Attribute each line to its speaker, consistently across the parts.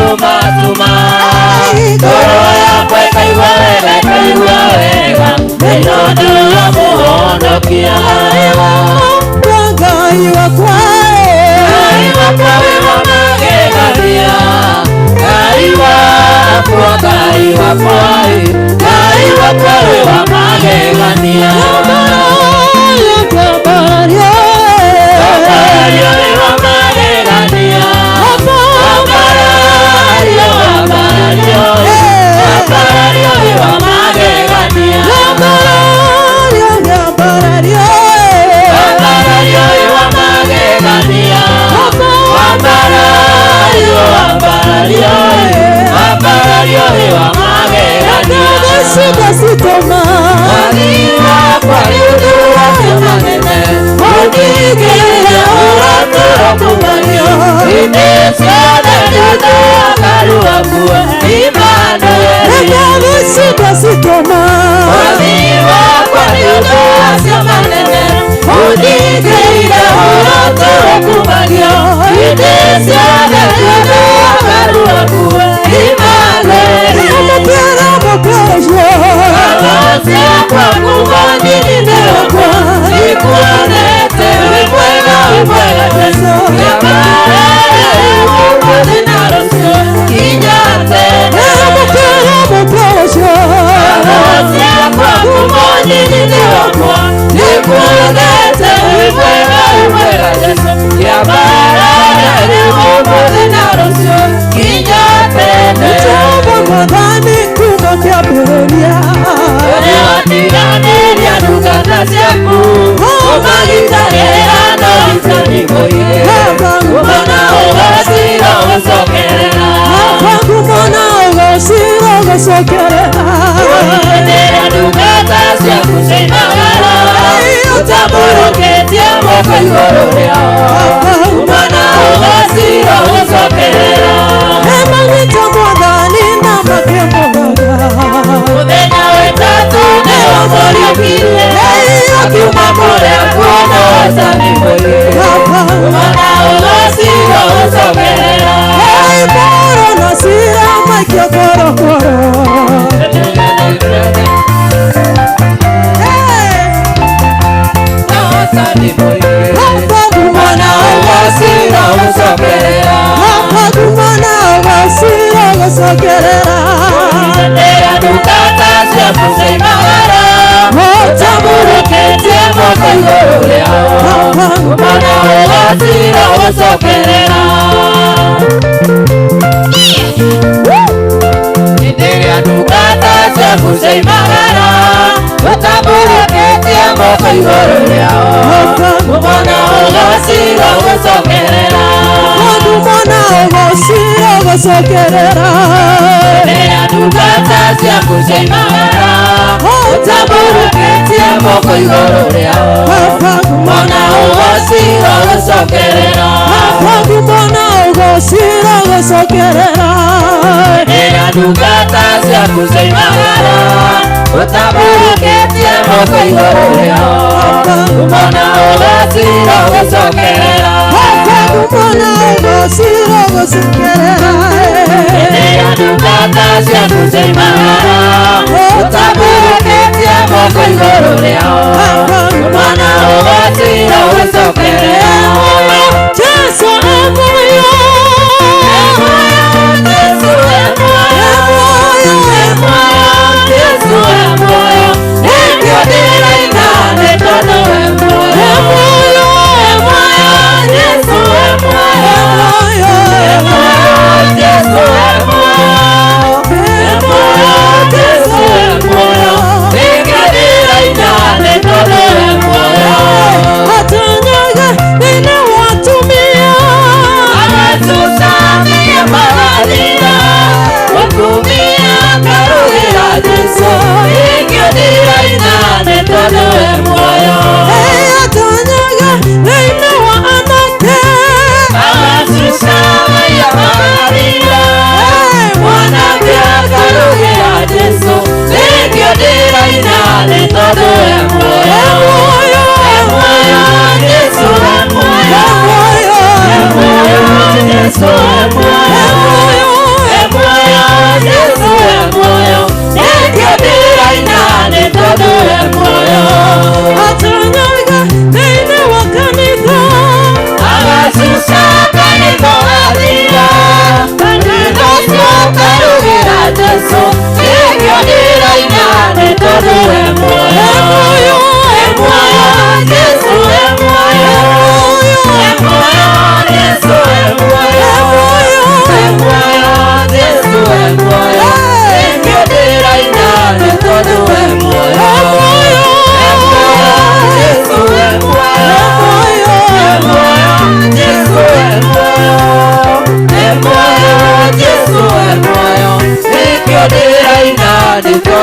Speaker 1: Tuma ngoro yakwa ĩkaigua wega ĩkaigua wega nĩ tondũ wa mũhonokia.
Speaker 2: Ngai wakwa.
Speaker 1: Ngai wakwa wĩ wa magegania, Ngai wakwa, Ngai wakwa, Ngai wakwa wĩ wa magegania. Wambarario wĩ wa magegania, wambarario, wambarario, wambarario wĩ wa magegania. Wambarario wĩ wa magegania, wambarario, wambarario, wambarario wĩ wa magegania. Mwathi wakwa nĩ ũndũ wake manene ũndigĩire ũratũra kũmanio hĩndĩ ciothe nĩ ũndũ wa karuaku Imanueli. Mwathi wakwa nĩ ũndũ wacio manene ũndigĩire ũratũra kũmanio hĩndĩ ciothe nĩ ũndũ wa karuaku Imanueli. Ciakwa ngumo nyinyi wakwa nikuonete wĩ mwega wĩ mwega Jesũ kĩambarare ũmũthĩ na rũciũ nginya tene. Ciakwa ngumo nyinyi wakwa nikuonete wĩ mwega wĩ mwega Jesũ kĩambarare ũmũthĩ na rũciũ nginya tene. Ũrĩa watiganĩria ndungata ciaku ũmagitagĩra no ritani mũingĩ kumana ũgacira ũgũcokerera. Ũrĩndĩra ndungata ciaku ciaimagara ũtambũrũkĩtie moko igũrũ rĩao kumana ũgacira ũgũcokerera. Mũthenya wetatũ nĩwamũriũkirie akiuma kũrĩa kuona wacani mũingĩ kumana ũgacira ũgũcokerera. Wacani mũingĩ kumana ũgacira ũgũcokerera. Ndĩra ndungata ciaku ciaimagara ũtambũrũkĩtie moko igũrũ rĩao kumana ũgacira ũgũcokerera. Hĩndĩ ĩrĩa ndungata ciaku ciaimagara ũtambũrũkĩtie moko igũrũ rĩao kumana ũgacira ũgũcokerera. Rĩrĩa ndungata ciaku ciaimagara ũtambũrũkĩtie moko igũrũ rĩao kumana ũgacira ũgũcokerera. Rĩrĩa ndungata ciaku ciaimagara ũtambũrũkĩtie moko igũrũ rĩao kumana ũgacira ũgũcokerera. Rĩrĩa ndungata ciaku ciaimagara ũtambũrũkĩtie moko igũrũ rĩao kumana ũgacira ũgũcokerera.
Speaker 2: Jesu emoyo.
Speaker 1: Jesu emoyo, emoyo, Jesu emoyo, nĩkĩo ndĩraina nĩ tondũ emoyo. Emoyo, Jesu emoyo, emoyo, Jesu emoyo, emoyo, Jesu emoyo, nĩkĩo ndĩraina nĩ tondũ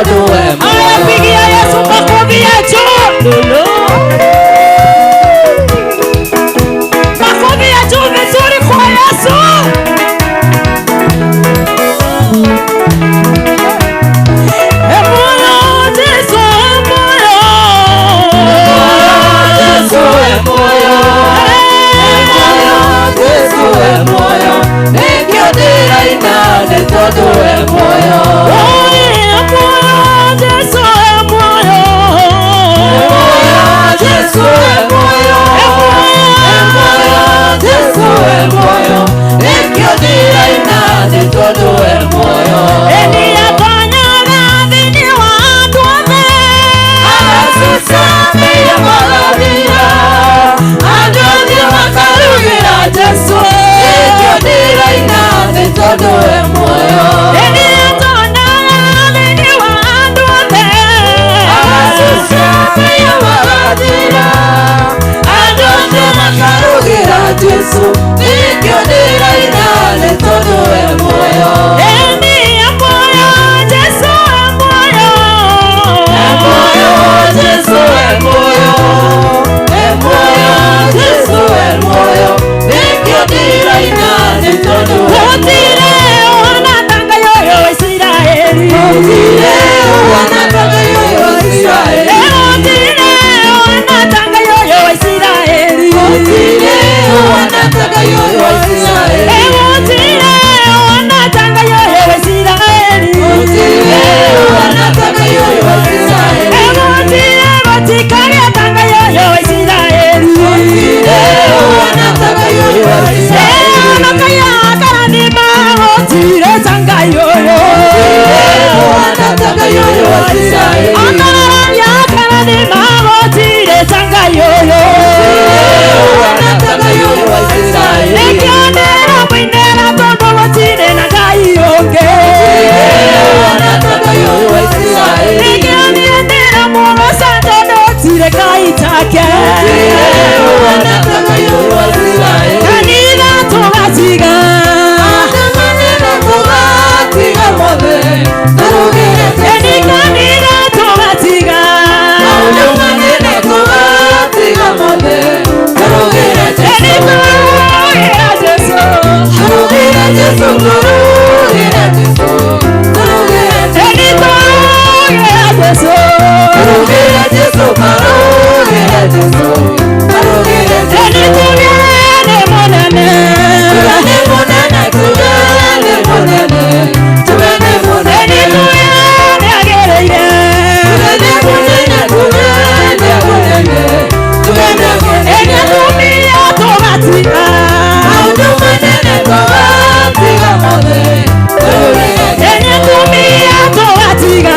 Speaker 1: tondũ we muoyo.
Speaker 2: Aya, pigia Yesu makofi ya juu. Lolo. Makofi ya juu vizuri kwa Yesu. E moyo, Yesu, e moyo.
Speaker 1: Yesu e muoyo, Yesu e muoyo, nĩkĩo ndĩraina nĩ tondũ we muoyo.
Speaker 2: Oi, e moyo, Yesu, e moyo.
Speaker 1: Yesu e muoyo, Yesu e muoyo, nĩkĩo ndĩraina nĩ tondũ we muoyo.
Speaker 2: Eni atonyaga thĩinĩ wa andũ othe.
Speaker 1: Agacucamĩire magathira, andũ othe makarugĩra Jesũ, nĩkĩo ndĩraina nĩ tondũ we muoyo.
Speaker 2: Eni atonyaga thĩinĩ wa andũ othe.
Speaker 1: Agacucamĩire magathira, andũ othe makarugĩra Jesũ, nĩkĩo ndĩraina nĩ tondũ we muoyo.
Speaker 2: Eni e moyo, Yesu e moyo.
Speaker 1: E muoyo, Jesũ e muoyo, e muoyo, Jesũ e muoyo, nĩkĩo ndĩraina nĩ tondũ we
Speaker 2: Gũtirĩ ũhana ta Ngai ũyũ wa Isiraeli.
Speaker 1: Gũtirĩ ũhana ta Ngai ũyũ wa Isiraeli.
Speaker 2: Gũtirĩ ũhana ta Ngai ũyũ wa Isiraeli.
Speaker 1: Gũtirĩ ũhana ta Ngai ũyũ wa Isiraeli.
Speaker 2: Gũtirĩ ũhana ta Ngai ũyũ wa Isiraeli.
Speaker 1: Gũtirĩ ũhana ta Ngai ũyũ wa Isiraeli.
Speaker 2: Gũtirĩ gũtikagĩa ta Ngai ũyũ wa Isiraeli.
Speaker 1: Gũtirĩ ũhana ta Ngai ũyũ wa Isiraeli.
Speaker 2: Honokaia akarathima, gũtirĩ ta Ngai ũyũ.
Speaker 1: Gũtirĩ ũhana ta Ngai ũyũ wa Isiraeli.
Speaker 2: Akarararia akarathima, gũtirĩ ta Ngai ũyũ.
Speaker 1: Gũtirĩ ũhana ta Ngai ũyũ wa Isiraeli.
Speaker 2: Nĩkĩo ndĩramũinĩra tondũ gũtirĩ na Ngai ũngĩ.
Speaker 1: Gũtirĩ ũhana ta Ngai ũyũ wa Isiraeli.
Speaker 2: Nĩkĩo niĩ ndĩramũgoca tondũ gũtirĩ Ngai take.
Speaker 1: Gũtirĩ ũhana ta Ngai ũyũ wa Isiraeli.
Speaker 2: Kanitha tũgatiga.
Speaker 1: Maũndũ manene tũgatiga mothe, tũrugĩre
Speaker 2: Eni
Speaker 1: Jesũ.
Speaker 2: kanitha tũgatiga.
Speaker 1: Maũndũ manene tũgatiga mothe, tũrugĩre
Speaker 2: Eni
Speaker 1: Jesũ.
Speaker 2: tũrugĩra Jesũ.
Speaker 1: Tũrugĩre Jesũ, tũrugĩre Jesũ, tũrugĩre
Speaker 2: Eni
Speaker 1: Jesũ.
Speaker 2: tũrugĩra Jesũ.
Speaker 1: Tũrugĩre Jesũ, tũrugĩre Jesũ, tũrugĩre
Speaker 2: Eni
Speaker 1: Jesũ.
Speaker 2: tũgĩre mũnene.
Speaker 1: Tugane mũnene, tugane mũnene, tugane
Speaker 2: Eni
Speaker 1: mũnene.
Speaker 2: tũgĩre agĩrĩire.
Speaker 1: Tugane mũnene, tugane mũnene, tugane
Speaker 2: Eni
Speaker 1: mũnene.
Speaker 2: atumia tũgatiga.
Speaker 1: Maũndũ manene tũgatiga mothe, tũrugĩre
Speaker 2: Eni
Speaker 1: Jesũ.
Speaker 2: atumia tũgatiga.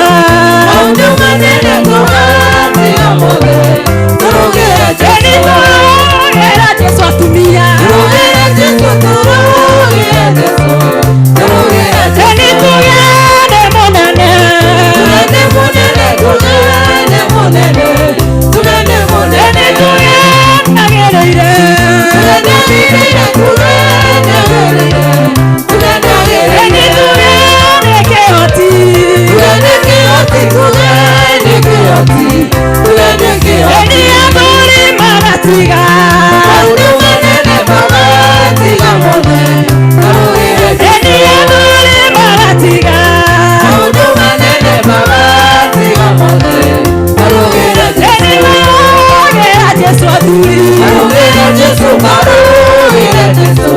Speaker 1: Maũndũ manene tũgatiga mothe, tũrugĩre
Speaker 2: Eni
Speaker 1: Jesũ.
Speaker 2: tũrugĩra Jesũ atumia.
Speaker 1: Tũrugĩre Jesũ, tũrugĩre Jesũ, tũrugĩre
Speaker 2: Eni
Speaker 1: Jesũ.
Speaker 2: tũgĩre mũnene.
Speaker 1: Tugane mũnene, tugane mũnene, tugane
Speaker 2: Eni
Speaker 1: mũnene.
Speaker 2: tũgĩre agĩrĩire.
Speaker 1: Tugane agĩrĩire, tugane agĩrĩire, tugane
Speaker 2: Eni
Speaker 1: agĩrĩire.
Speaker 2: tũgĩre kĩhoti.
Speaker 1: Tugane kĩhoti, tugane kĩhoti, tugane
Speaker 2: Eni
Speaker 1: kĩhoti.
Speaker 2: athuri magatiga.
Speaker 1: Maũndũ manene magatiga mothe, tũrugĩre
Speaker 2: Eni
Speaker 1: Jesũ.
Speaker 2: athuri magatiga.
Speaker 1: Maũndũ manene magatiga mothe, tũrugĩre
Speaker 2: Eni
Speaker 1: Jesũ.
Speaker 2: marugĩra Jesũ athuri.
Speaker 1: Marugĩre Jesũ, marugĩre Jesũ,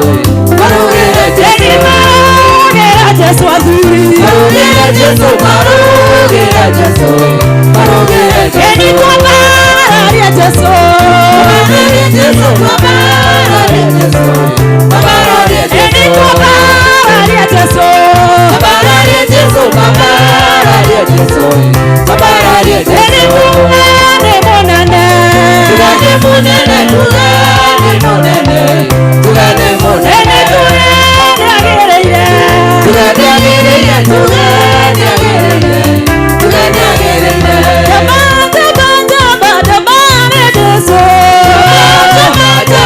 Speaker 1: marugĩre
Speaker 2: Eni
Speaker 1: Jesũ.
Speaker 2: marugĩra Jesũ athuri.
Speaker 1: Marugĩre Jesũ, marugĩre Jesũ, marugĩre
Speaker 2: Eni
Speaker 1: Jesũ.
Speaker 2: twambararia Jesũ.
Speaker 1: Twambararie Jesũ, twambararie Jesũ, twambararie
Speaker 2: Eni
Speaker 1: Jesũ.
Speaker 2: twambararia Jesũ.
Speaker 1: Twambararie Jesũ, twambararie Jesũ, twambararie
Speaker 2: Eni
Speaker 1: Jesũ.
Speaker 2: tugane mũnene.
Speaker 1: Tugane mũnene, tugane mũnene, tugane
Speaker 2: Eni
Speaker 1: mũnene.
Speaker 2: tugane agĩrĩire.
Speaker 1: Tugane agĩrĩire, tugane agĩrĩire, tugane agĩrĩire.
Speaker 2: Jama, jama, jama, jama nĩ Jesũ.
Speaker 1: Jama, jama,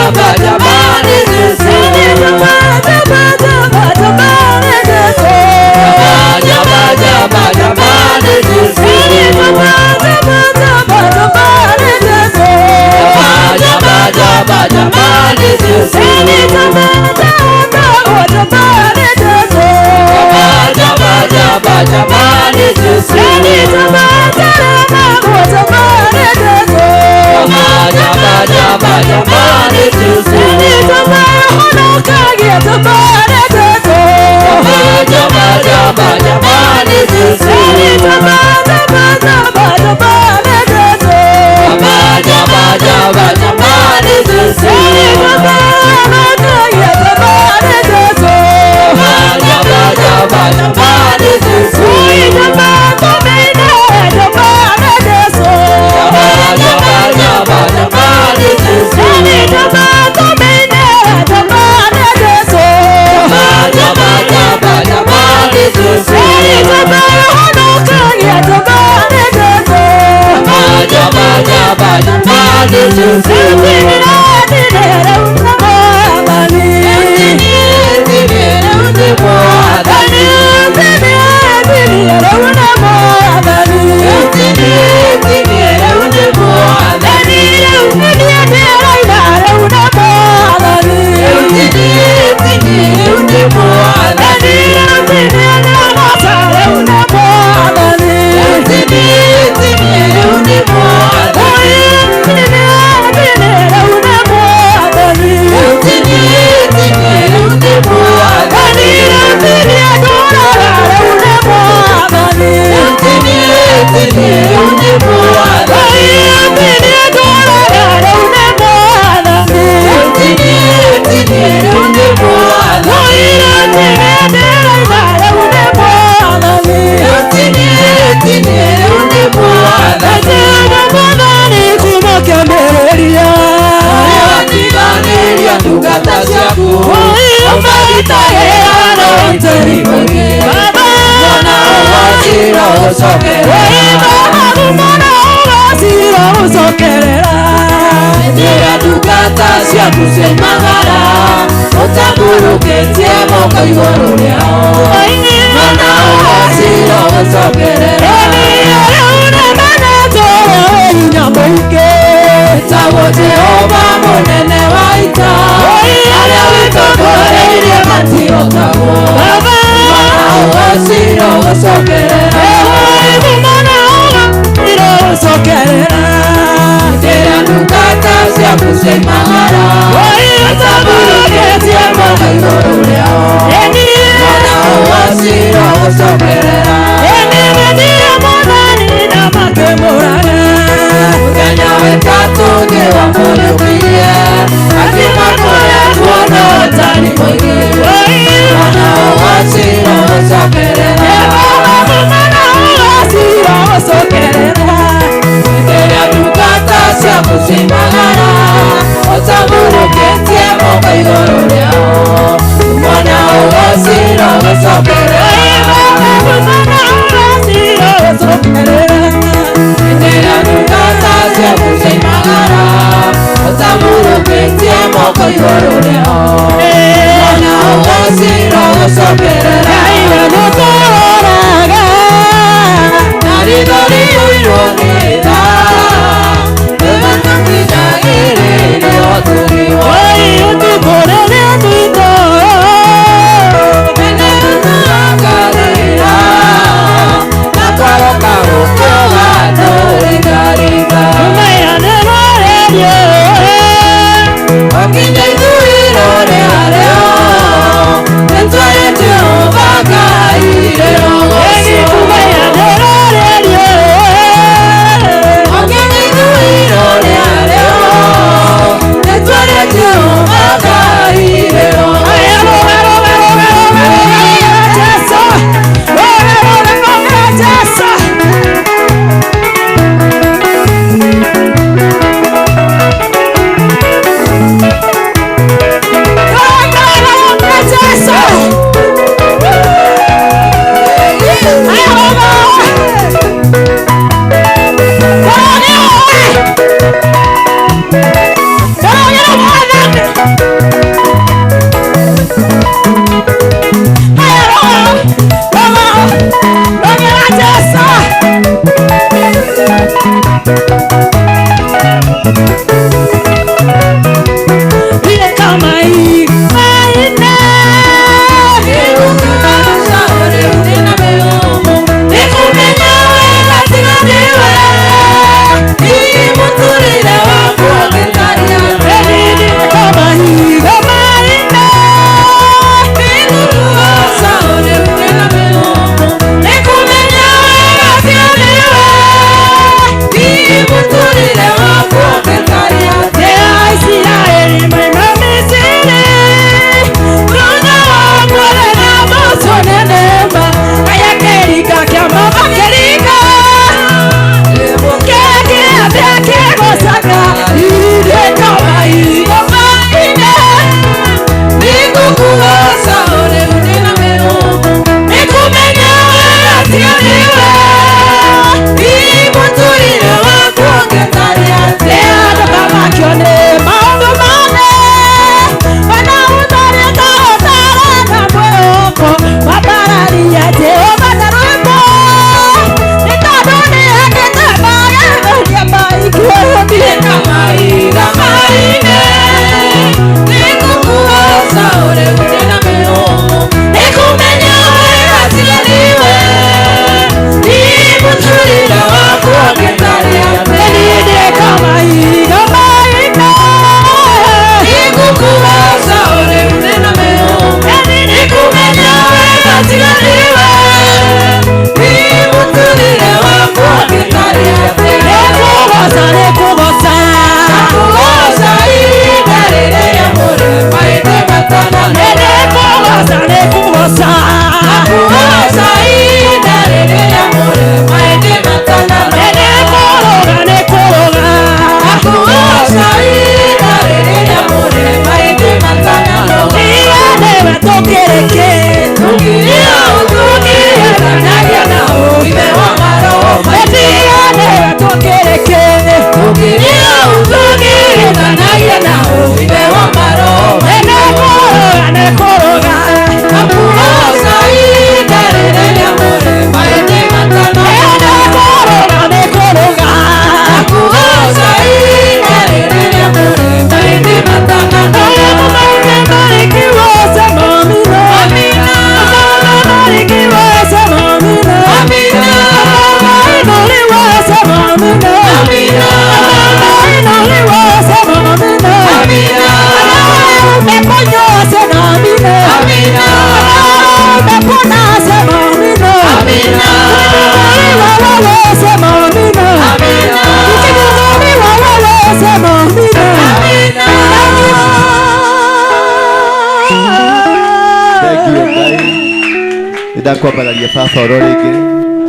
Speaker 3: Nĩndakwambararia baba oro rĩngĩ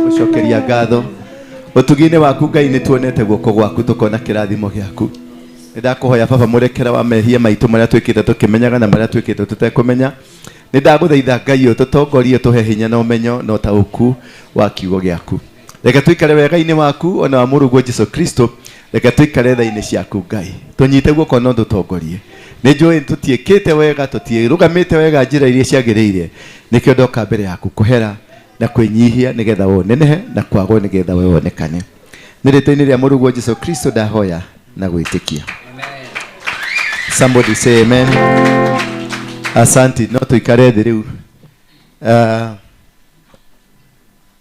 Speaker 3: gũcokeria ngatho ũtugi-inĩ waku Ngai nĩ tuonete guoko gwaku tũkona kĩrathimo gĩaku. Nĩndakũhoya baba mũrekera wa mehia maitũ marĩa twĩkĩte tũkĩmenyaga na marĩa twĩkĩte tũtekũmenya. Nĩndagũthaitha Ngai ũtũtongorie ũtũhe hinya na ũmenyo na ũtaũku wa kiugo gĩaku. Reke tũikare wega-inĩ waku ona wa mũrũguo Jesu Kristo. Reke tũikare tha-inĩ ciaku Ngai, tũnyite guoko na ũtũtongorie. Nĩ njũĩ tũtiĩkĩte wega, tũtiĩrũgamĩte wega njĩra iria ciagĩrĩire, nĩkĩo ndoka mbere yaku kũhera na kwĩnyihia nĩgetha we ũnenehe na kwagwo nĩgetha we wonekane. Nĩ rĩtwa-inĩ rĩa mũrũguo Jesu Kristo ndahoya na gwĩtĩkia. Somebody say amen. Asanti, no tuikare thĩ rĩu.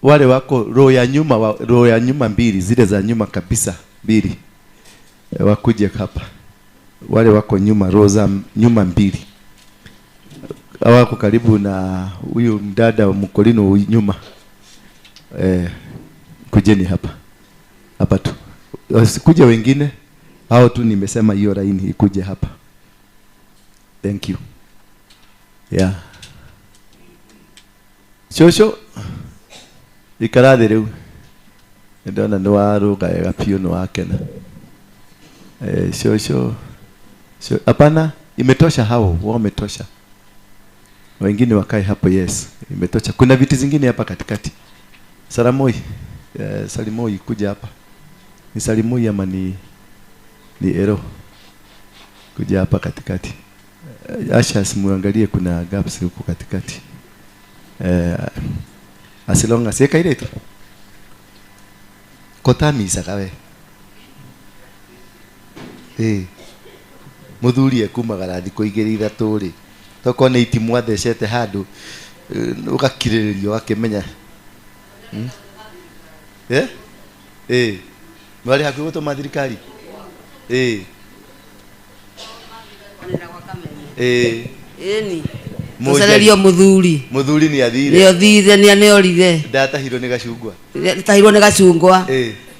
Speaker 3: Wale wako roho ya nyuma, roho ya nyuma mbili, zile za nyuma kabisa mbili, wakuje hapa. Wale wako nyuma, roho za nyuma mbili, wako karibu na huyu mdada wa mkolino nyuma. Kujeni hapa hapa tu, wasikuje wengine, hao tu nimesema hiyo laini ikuje hapa. Thank you. Yeah. Shosho ikara thĩ rĩu, nĩndona nĩ warũga wega biũ, nĩ wakena. Shosho, hapana, imetosha, hao wametosha, wengine wakae hapo. Yes, imetosha. Kuna viti zingine hapa katikati. Salamoi, Salimoi kuja hapa. Ni Salimoi ama ni Ero? Kuja hapa katikati. Asha, simuangalie kuna gaps huko katikati. Asilonga seka ile tu. Kotami sakawe. Muthuri ekumagara thikũ igĩrĩ ithatũ rĩ, tokorwo nĩ itimũ athecete handũ, ũgakirĩrĩria ũgakĩmenya. Mwarĩ hakuhĩ gũtũma thirikari?
Speaker 1: Ĩni. Tũcererio mũthuri.
Speaker 3: Mũthuri nĩ athire.
Speaker 1: Nĩ athire, nĩ aneorire.
Speaker 3: Ndatahirwo nĩ gacungwa.
Speaker 1: Ndatahirwo nĩ gacungwa.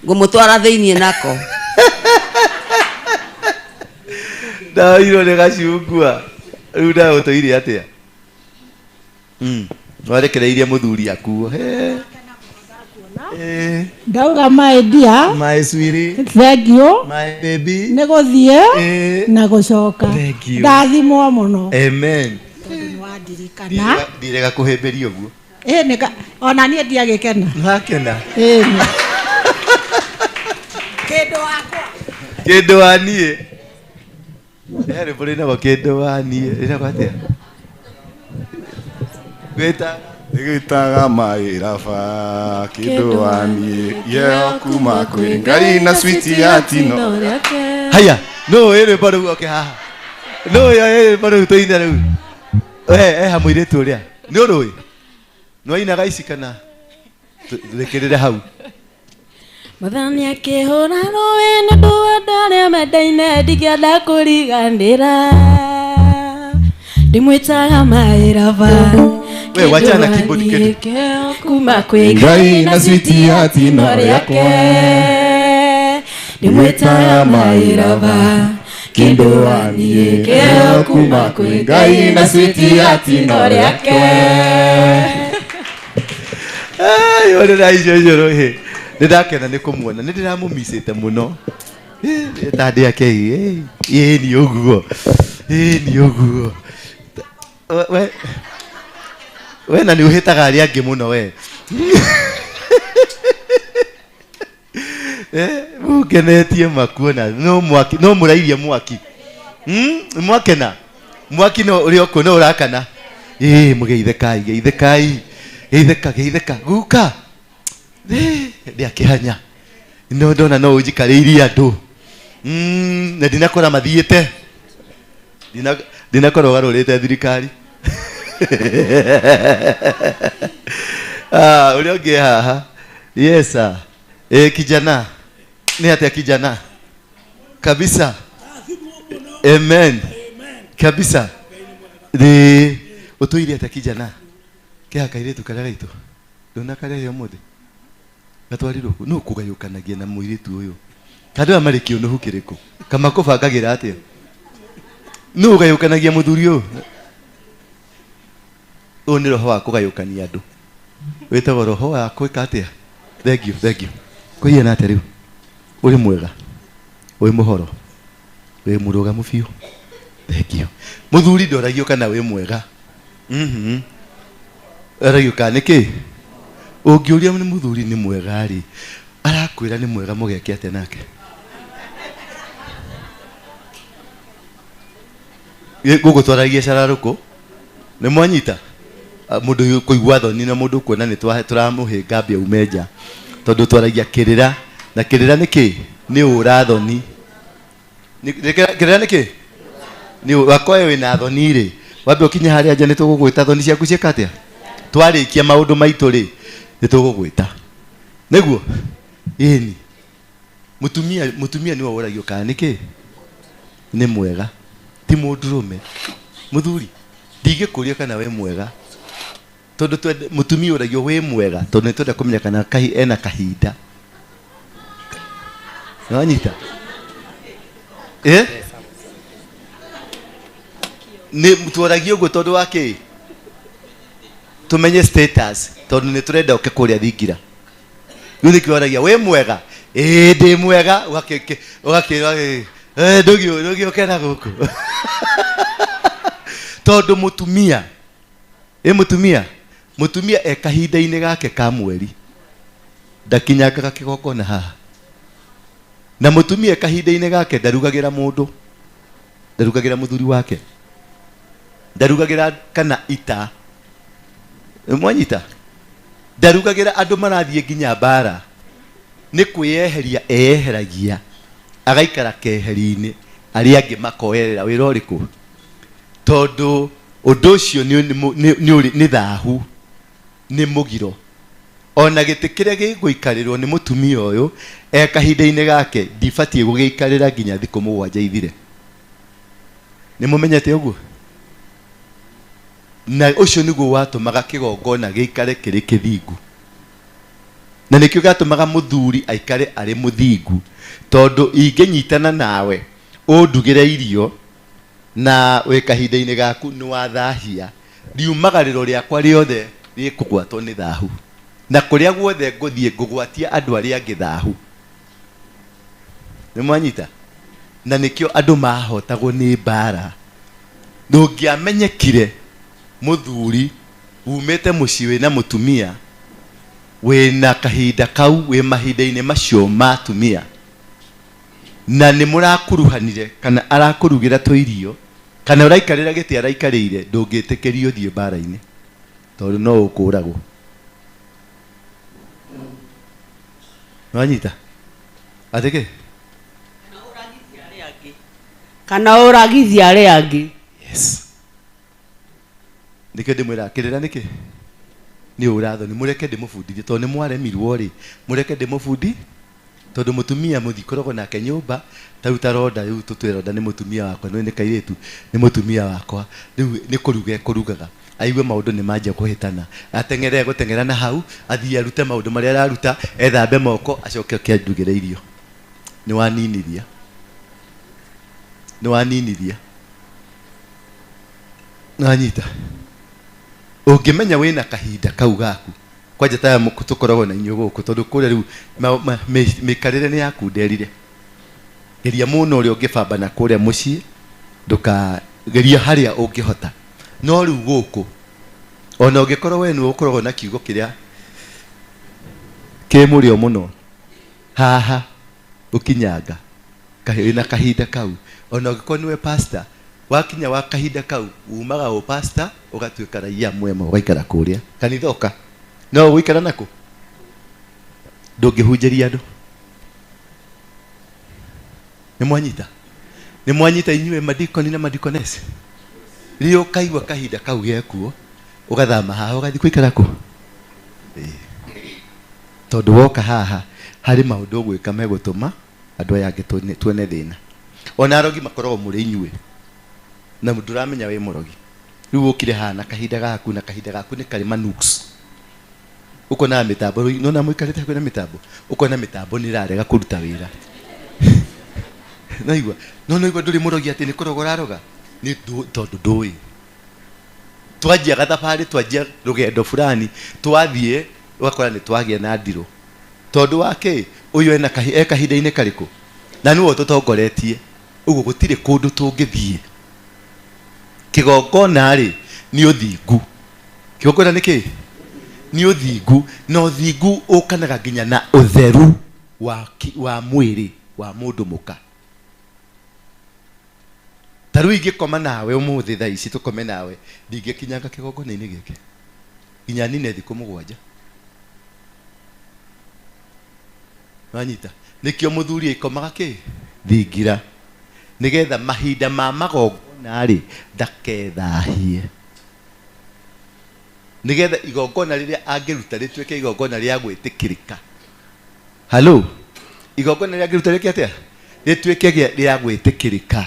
Speaker 1: Ngũmũtwara thĩiniĩ nako.
Speaker 3: Ndahirwo nĩ gacungwa. Rĩu ndagũtũire atĩa? Warekereirie mũthuri akuo.
Speaker 4: Ndauga my dear,
Speaker 3: my sweetie,
Speaker 4: thank you,
Speaker 3: my baby,
Speaker 4: nĩ gũthiĩ na gũcoka.
Speaker 3: Thank you.
Speaker 4: Ndathimwo mũno.
Speaker 3: Amen.
Speaker 4: Nĩwandirikana.
Speaker 3: Ndirega kũhĩmbĩria ũguo.
Speaker 4: Ona niĩ ndiagĩkena.
Speaker 3: Nĩwakena?
Speaker 4: Kĩndũ wakwa.
Speaker 3: Kĩndũ wa niĩ. He rwĩmbo rwĩnagwo kĩndũ wa niĩ. Rwĩnagwo atĩa? Gwĩta
Speaker 5: Nĩgwĩtaga maĩraba kĩndũ wa niĩ yeo kuma kwĩ Ngai na switi ya tino.
Speaker 3: Haya, no ũĩ rwĩmbo rũu oke haha. No ũĩ rwĩmbo rũu tũine rĩu. Eha mũirĩtu ũrĩa. Nĩ ũrũĩ? Nĩ wainaga ici kana? Rĩkĩrĩre hau.
Speaker 2: Mwathani akĩhũra rũĩ nĩ ũndũ wa andũ arĩa mendaine, ndingĩenda kũriganĩra. Ndimwĩtaga maĩraba.
Speaker 3: We, wachana na keyboard kĩndũ.
Speaker 2: Kĩo kuma kwĩ
Speaker 5: Ngai na switi ya tino rĩakwa.
Speaker 2: Ndimwĩtaga maĩraba.
Speaker 5: Kĩndũ wa niĩ kĩo kuma kwĩ Ngai na switi ya tino rĩake.
Speaker 3: Ai, orera icio icio rĩ. Nĩndakena nĩ kũmuona, nĩ ndĩramũmicĩte mũno. Ta ndĩ ake, nĩ ũguo. Nĩ ũguo. We na nĩ ũhĩtaga arĩa angĩ mũno we. Mũngenetie makuona, no mwaki, no mũrairie mwaki. Mwakena. Mwaki no ũrĩ okuo, no ũrakana. Mũgeithĩkai, geithĩkai. Geithĩka, geithĩka. Guka. Ndĩakĩhanya. No ndona no ũnjikarĩirie andũ. Na ndinakora mathiĩte. Ndinakora ũgarũrĩte thirikari. Ũrĩa ũngĩ haha. Yes sir. Kijana. Nĩ atĩa kijana? Kabisa. Amen. Kabisa. Thĩ ũtũire atĩa kijana? Kĩha kairĩtu karĩa gaitũ. Ndũnakarehe ũmũthĩ? Gatwarirwo kũ? Nũ kũgayũkanagia na mũirĩtu ũyũ? Kandũ aya marĩ kĩũnũhu kĩrĩkũ? Kama kũbangagĩra atĩa? Nũ ũgayũkanagia mũthuri ũyũ? Ũyũ nĩ roho wa kũgayũkania andũ. Wĩtagwo roho wa gwĩka atĩa? Thank you, thank you. Kũhiana atĩa rĩu? Ũrĩ mwega? Wĩ mũhoro? Wĩ mũrũgamu biũ? Thank you. Mũthuri ndoragio kana wĩ mwega. Mhm. Aragio kana nĩkĩ? Ũngĩũria nĩ mũthuri nĩ mwega rĩ, arakwĩra nĩ mwega mũgeke atĩa nake? Gũkũ twaragia cararũkũ nĩ mwanyita mũndũ kũigua thoni na mũndũ kuona nĩ tũramũhĩnga mbia ume nja tondũ twaragia kĩrĩra na kĩrĩra nĩ kĩ nĩ ũra thoni kĩrĩra nĩ kĩ nĩ wakoe wĩna thoni rĩ wambe ũkinye harĩa nja nĩ tũgũgwĩta thoni ciaku ciĩka atĩa twarĩkia maũndũ maitũ rĩ nĩ tũgũgwĩta nĩguo ĩni mũtumia nĩwe ũragio kana nĩ kĩ nĩ mwega ti mũndũrũme mũthuri ndingĩkũria kana wĩ mwega tondũ mũtumia ũragio wĩ mwega tondũ nĩ twenda kũmenya kana ena kahinda nĩwanyita nĩ twaragio ũguo tondũ wa kĩ tũmenye status tondũ nĩ tũrenda ũke kũrĩa thingira rĩu nĩkĩo waragia wĩ mwega ĩĩ ndĩ mwega ũgakĩrwo ndũgĩũke na gũkũ tondũ mũtumia mũtumia e kahinda-inĩ gake ka mweri ndakinyangaga kĩgongona haha na mũtumia e kahinda-inĩ gake ndarugagĩra mũndũ ndarugagĩra mũthuri wake ndarugagĩra kana ita mwanyita ndarugagĩra andũ marathiĩ nginya mbara nĩ kwĩyeheria eyeheragia agaikara keheri-inĩ arĩa angĩ makoerera wĩra ũrĩkũ tondũ ũndũ ũcio nĩ thahu nĩ mũgiro ona gĩtĩ kĩrĩa gĩgũikarĩrwo nĩ mũtumia ũyũ e kahinda-inĩ gake ndibatiĩ gũgĩikarĩra nginya thikũ mũgwanja ithire nĩ mũmenyete ũguo na ũcio nĩguo watũmaga kĩgongona gĩikare kĩrĩ kĩthingu na nĩkĩo gĩatũmaga mũthuri aikare arĩ mũthingu tondũ ingĩnyitana nawe ũndugĩre irio na wĩ kahinda-inĩ gaku nĩ wathahia riumagarĩro rĩakwa rĩothe rĩkũgwatwo nĩ thahu na kũrĩa guothe ngũthiĩ ngũgwatia andũ arĩa angĩ thahu nĩ mwanyita na nĩkĩo andũ mahotagwo nĩ mbara ndũngĩamenyekire mũthuri umĩte mũciĩ wĩna mũtumia wĩna kahinda kau wĩ mahinda-inĩ macio ma atumia na nĩ mũrakuruhanire kana arakũrugĩra tũirio kana ũraikarĩra gĩtĩ araikarĩire ndũngĩtĩkĩrio ũthiĩ mbara-inĩ tondũ no ũkũragwo nĩwanyita atĩ kĩ
Speaker 1: kana ũragithia arĩa angĩ
Speaker 3: yes nĩkĩo ndĩmwĩraga kĩrĩra nĩkĩ nĩ ũrathoni mũreke ndĩmũbundithie tondũ nĩ mwaremirwo rĩ mũreke ndĩmũbundi tondũ mũtumia mũthikoragwo nake nyũmba ta rĩu ta Ronda rĩu tũtue Ronda nĩ mũtumia wakwa nĩ kairĩtu nĩ mũtumia wakwa rĩu nĩ kũruga ekũrugaga aigue maũndũ nĩ manjia kũhĩtana ateng'ere gũteng'era na hau athiĩ arute maũndũ marĩa araruta ethambe moko acoke oke andugĩre irio nĩ waninithia nĩ waninithia nĩwanyita ũngĩmenya wĩna kahinda kau gaku kwanja taya tũkoragwo na inyuĩ gũkũ tondũ kũrĩa rĩu mĩikarĩre nĩ yakunderire geria mũno ũrĩa ũngĩbambana kũrĩa mũciĩ ndũkageria harĩa ũngĩhota no rĩu gũkũ ona ũngĩkorwo we nĩwe ũkoragwo na kiugo kĩrĩa kĩ mũrĩo mũno haha ũkinyanga wĩna kahinda kau ona ũngĩkorwo nĩwe pastor wakinya wa kahinda kau umaga ũ pastor ũgatuĩka raia mwema ũgaikara kũrĩa kanitha ũka no ũgũikara nakũ ndũngĩhunjĩria andũ nĩ mwanyita nĩ mwanyita inyuĩ madikoni na madikonesi rĩrĩa ũkaigua kahinda kau gekuo ũgathama haha ũgathiĩ gũikara kũ tondũ woka haha harĩ maũndũ ũgwĩka megũtũma andũ aya angĩ tuone thĩna ona arogi makoragwo mũrĩ inyuĩ na ndũramenya wĩ mũrogi rĩu ũkire haha na kahinda gaku na kahinda gaku nĩ karĩ manuks ũkona mĩtambo nona mũikarĩte hakuhĩ na mĩtambo ũkona mĩtambo nĩ ĩrarega kũruta wĩra naigua no naigua ndũrĩ mũrogi atĩ nĩ kũroga ũraroga nĩ tondũ ndũĩ Twanjia gathabarĩ, twanjia rũgendo fulani, twathiĩ ũgakora nĩ twagĩa na ndirũ. Tondũ wa kĩ? Ũyũ ena kahi, e kahinda-inĩ karĩkũ? Na nĩwe ũtũtongoretie. Ũguo gũtirĩ kũndũ tũngĩthiĩ. Kĩgongona rĩ, nĩ ũthingu. Kĩgongona nĩ kĩ? Nĩ ũthingu. Na ũthingu ũkanaga nginya na ũtheru wa, wa mwĩrĩ wa mũndũ mũka. Ta rĩu ingĩkoma nawe ũmũthĩ thaa ici tũkome nawe, ndingĩkinyanga kĩgongona-inĩ gĩkĩ nginya nine thikũ mũgwanja. Wanyita? Nĩkĩo mũthuri aikomaga kĩ? Thingira. Nĩgetha mahinda ma magongona-rĩ, ndakethahie. Nĩgetha igongona rĩrĩa angĩruta rĩtuĩke igongona rĩa gwĩtĩkĩrĩka. Halo? Igongona rĩrĩa angĩruta rĩke atĩa? Rĩtuĩke rĩa gwĩtĩkĩrĩka.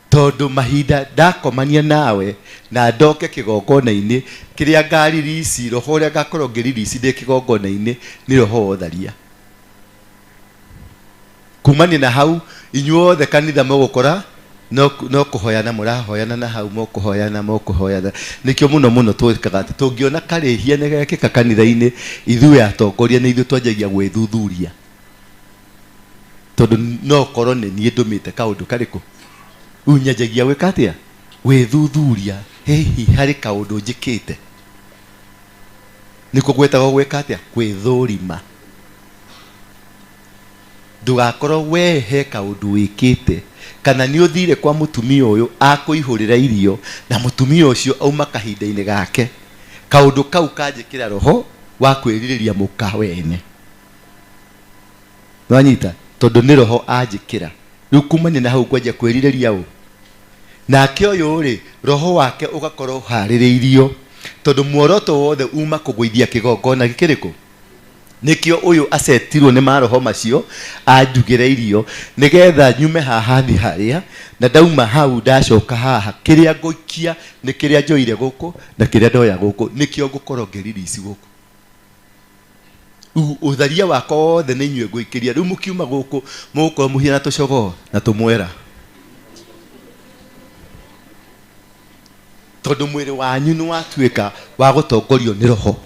Speaker 3: Tondũ mahinda ndakomania nawe na ndoke kĩgongona-inĩ, kĩrĩa ngaririci, roho ũrĩa ngakorwo ngĩririci ndĩ kĩgongona-inĩ nĩ roho wa ũtharia. Kumania na hau, inyuothe kanitha mũgũkora no, no kũhoyana mũrahoyana na hau, mũkũhoyana, mũkũhoyana. Nĩkĩo mũno mũno twĩkaga atĩ tũngĩona karĩhia nĩ gekĩka kanitha-inĩ, ithuĩ atongoria nĩ ithuĩ twanjagia gwĩthuthuria. Tondũ no korwo nĩ niĩ ndũmĩte kaũndũ karĩkũ. Rĩu nyanjagia gwĩka atĩa? Gwĩthuthuria, hihi harĩ kaũndũ njĩkĩte. Nĩkuo gwĩtagwo gwĩka atĩa? Gwĩthũrima. Ndũgakorwo we he kaũndũ wĩkĩte, kana nĩ ũthire kwa mũtumia ũyũ akũihũrĩra irio, na mũtumia ũcio auma kahinda-inĩ gake. Kaũndũ kau kanjĩkĩra roho wa kwĩrirĩria mũka wene. Nĩwanyita? Tondũ nĩ roho anjĩkĩra. Rĩu kumania na hau ngwanjia kwĩrirĩria ũ? Nake ũyũ rĩ, roho wake ũgakorwo ũharĩrĩirio, tondũ muoroto wothe uma kũgũithia kĩgongona gĩkĩrĩkũ? Nĩkĩo ũyũ acetirwo nĩ maroho macio anjugĩre irio, nĩgetha nyume haha thiĩ harĩa, na ndauma hau ndacoka haha, kĩrĩa ngũikia nĩ kĩrĩa njoire gũkũ na kĩrĩa ndoya gũkũ, nĩkĩo ngũkorwo ngĩririci gũkũ. Rĩu ũtharia wakwa wothe nĩ inyuĩ ngũikĩria. Rĩu mũkiuma gũkũ mũgũkorwo mũhiana tũcogoo na tũmwera, tondũ mwĩrĩ wanyu nĩ watuĩka wa gũtongorio nĩ roho.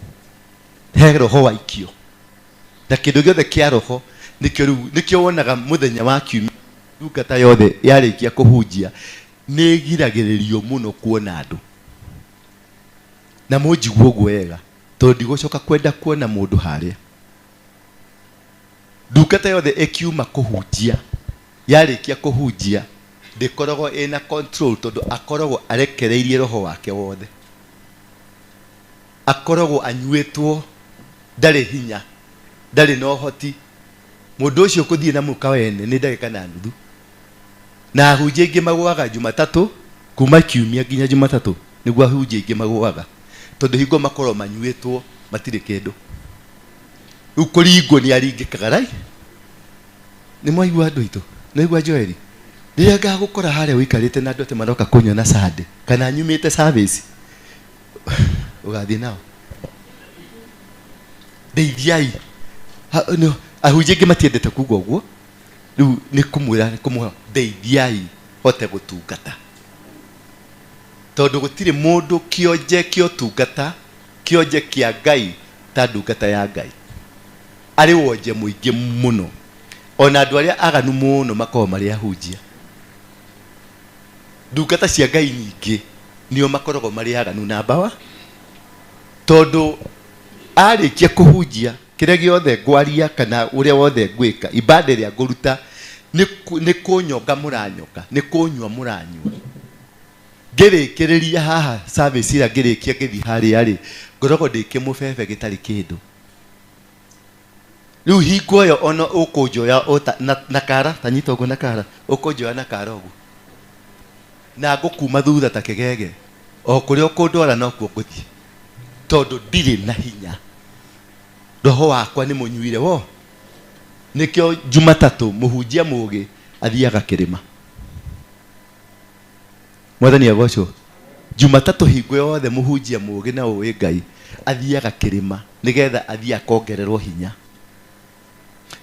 Speaker 3: He roho waikio, na kĩndũ gĩothe kĩa roho nĩkĩo rĩu, nĩkĩo wonaga mũthenya wa kiumia ndungata yothe yarĩkia kũhunjia nĩ ĩgiragĩrĩrio mũno kuona andũ. Na mũnjigue ũguo wega, tondũ ndigũcoka kwenda kuona mũndũ harĩa. Ndungata yothe ĩkiuma kũhunjia, yarĩkia kũhunjia ndĩkoragwo ĩna control, tondũ akoragwo arekereirie roho wake wothe. Akoragwo anyuĩtwo, ndarĩ hinya, ndarĩ na ũhoti. Mũndũ ũcio kũthiĩ na mũka wene nĩ ndagĩka na nuthu. Na ahunjia aingĩ magũaga Jumatatũ, kuma kiumia nginya Jumatatũ nĩguo ahunjia aingĩ magũaga, tondũ hingo makoragwo manyuĩtwo matirĩ kĩndũ. Rĩu kũringwo nĩ aringĩkaga rai. Nĩ mwaigua andũ aitũ? Nĩ waigua Joeli? Rĩrĩa ngagũkora harĩa ũikarĩte na andũ atĩ maroka kũnyona Sunday, kana nyumĩte service, ũgathiĩ nao. Ndeithiai. Ahunjia aingĩ matiendete kuga ũguo. Rĩu nĩ kũmwĩra, nĩ kũmũhe, ndeithiai hote gũtungata. Tondũ gũtirĩ mũndũ kĩonje kĩa ũtungata, kĩonje kĩa Ngai ta ndungata ya Ngai. Arĩ wonje mũingĩ mũno. Ona andũ arĩa aganu mũno makoragwo marĩ ahunjia. Ndungata cia Ngai nyingĩ nĩo makoragwo marĩ aganu namba wa. Tondũ arĩkia kũhunjia kĩrĩa gĩothe ngwaria kana ũrĩa wothe ngwĩka, ibada ĩrĩa ngũruta nĩ kũnyonga mũranyonga, nĩ kũnyua mũranyua. Ngĩrĩkĩrĩria haha service ĩrĩa ngĩrĩkia ngĩthiĩ harĩa rĩ, ngoragwo ndĩ kĩmũbebe gĩtarĩ kĩndũ. Rĩu hingo ĩyo ona ũkũnjoya na kara, ta nyita ũguo na kara, ũkũnjoya na kara ũguo. Na ngũkuma thutha ta kĩgege, o kũrĩa ũkũndwara nokuo ngũthiĩ. Tondũ ndirĩ na hinya. Roho wakwa nĩ mũnyuire wo. Nĩkĩo Jumatatũ mũhunjia mũgĩ athiaga kĩrĩma. Mwathani agocwo. Jumatatũ hingo yothe mũhunjia mũgĩ na ũĩ Ngai athiaga kĩrĩma nĩgetha athiĩ akongererwo hinya.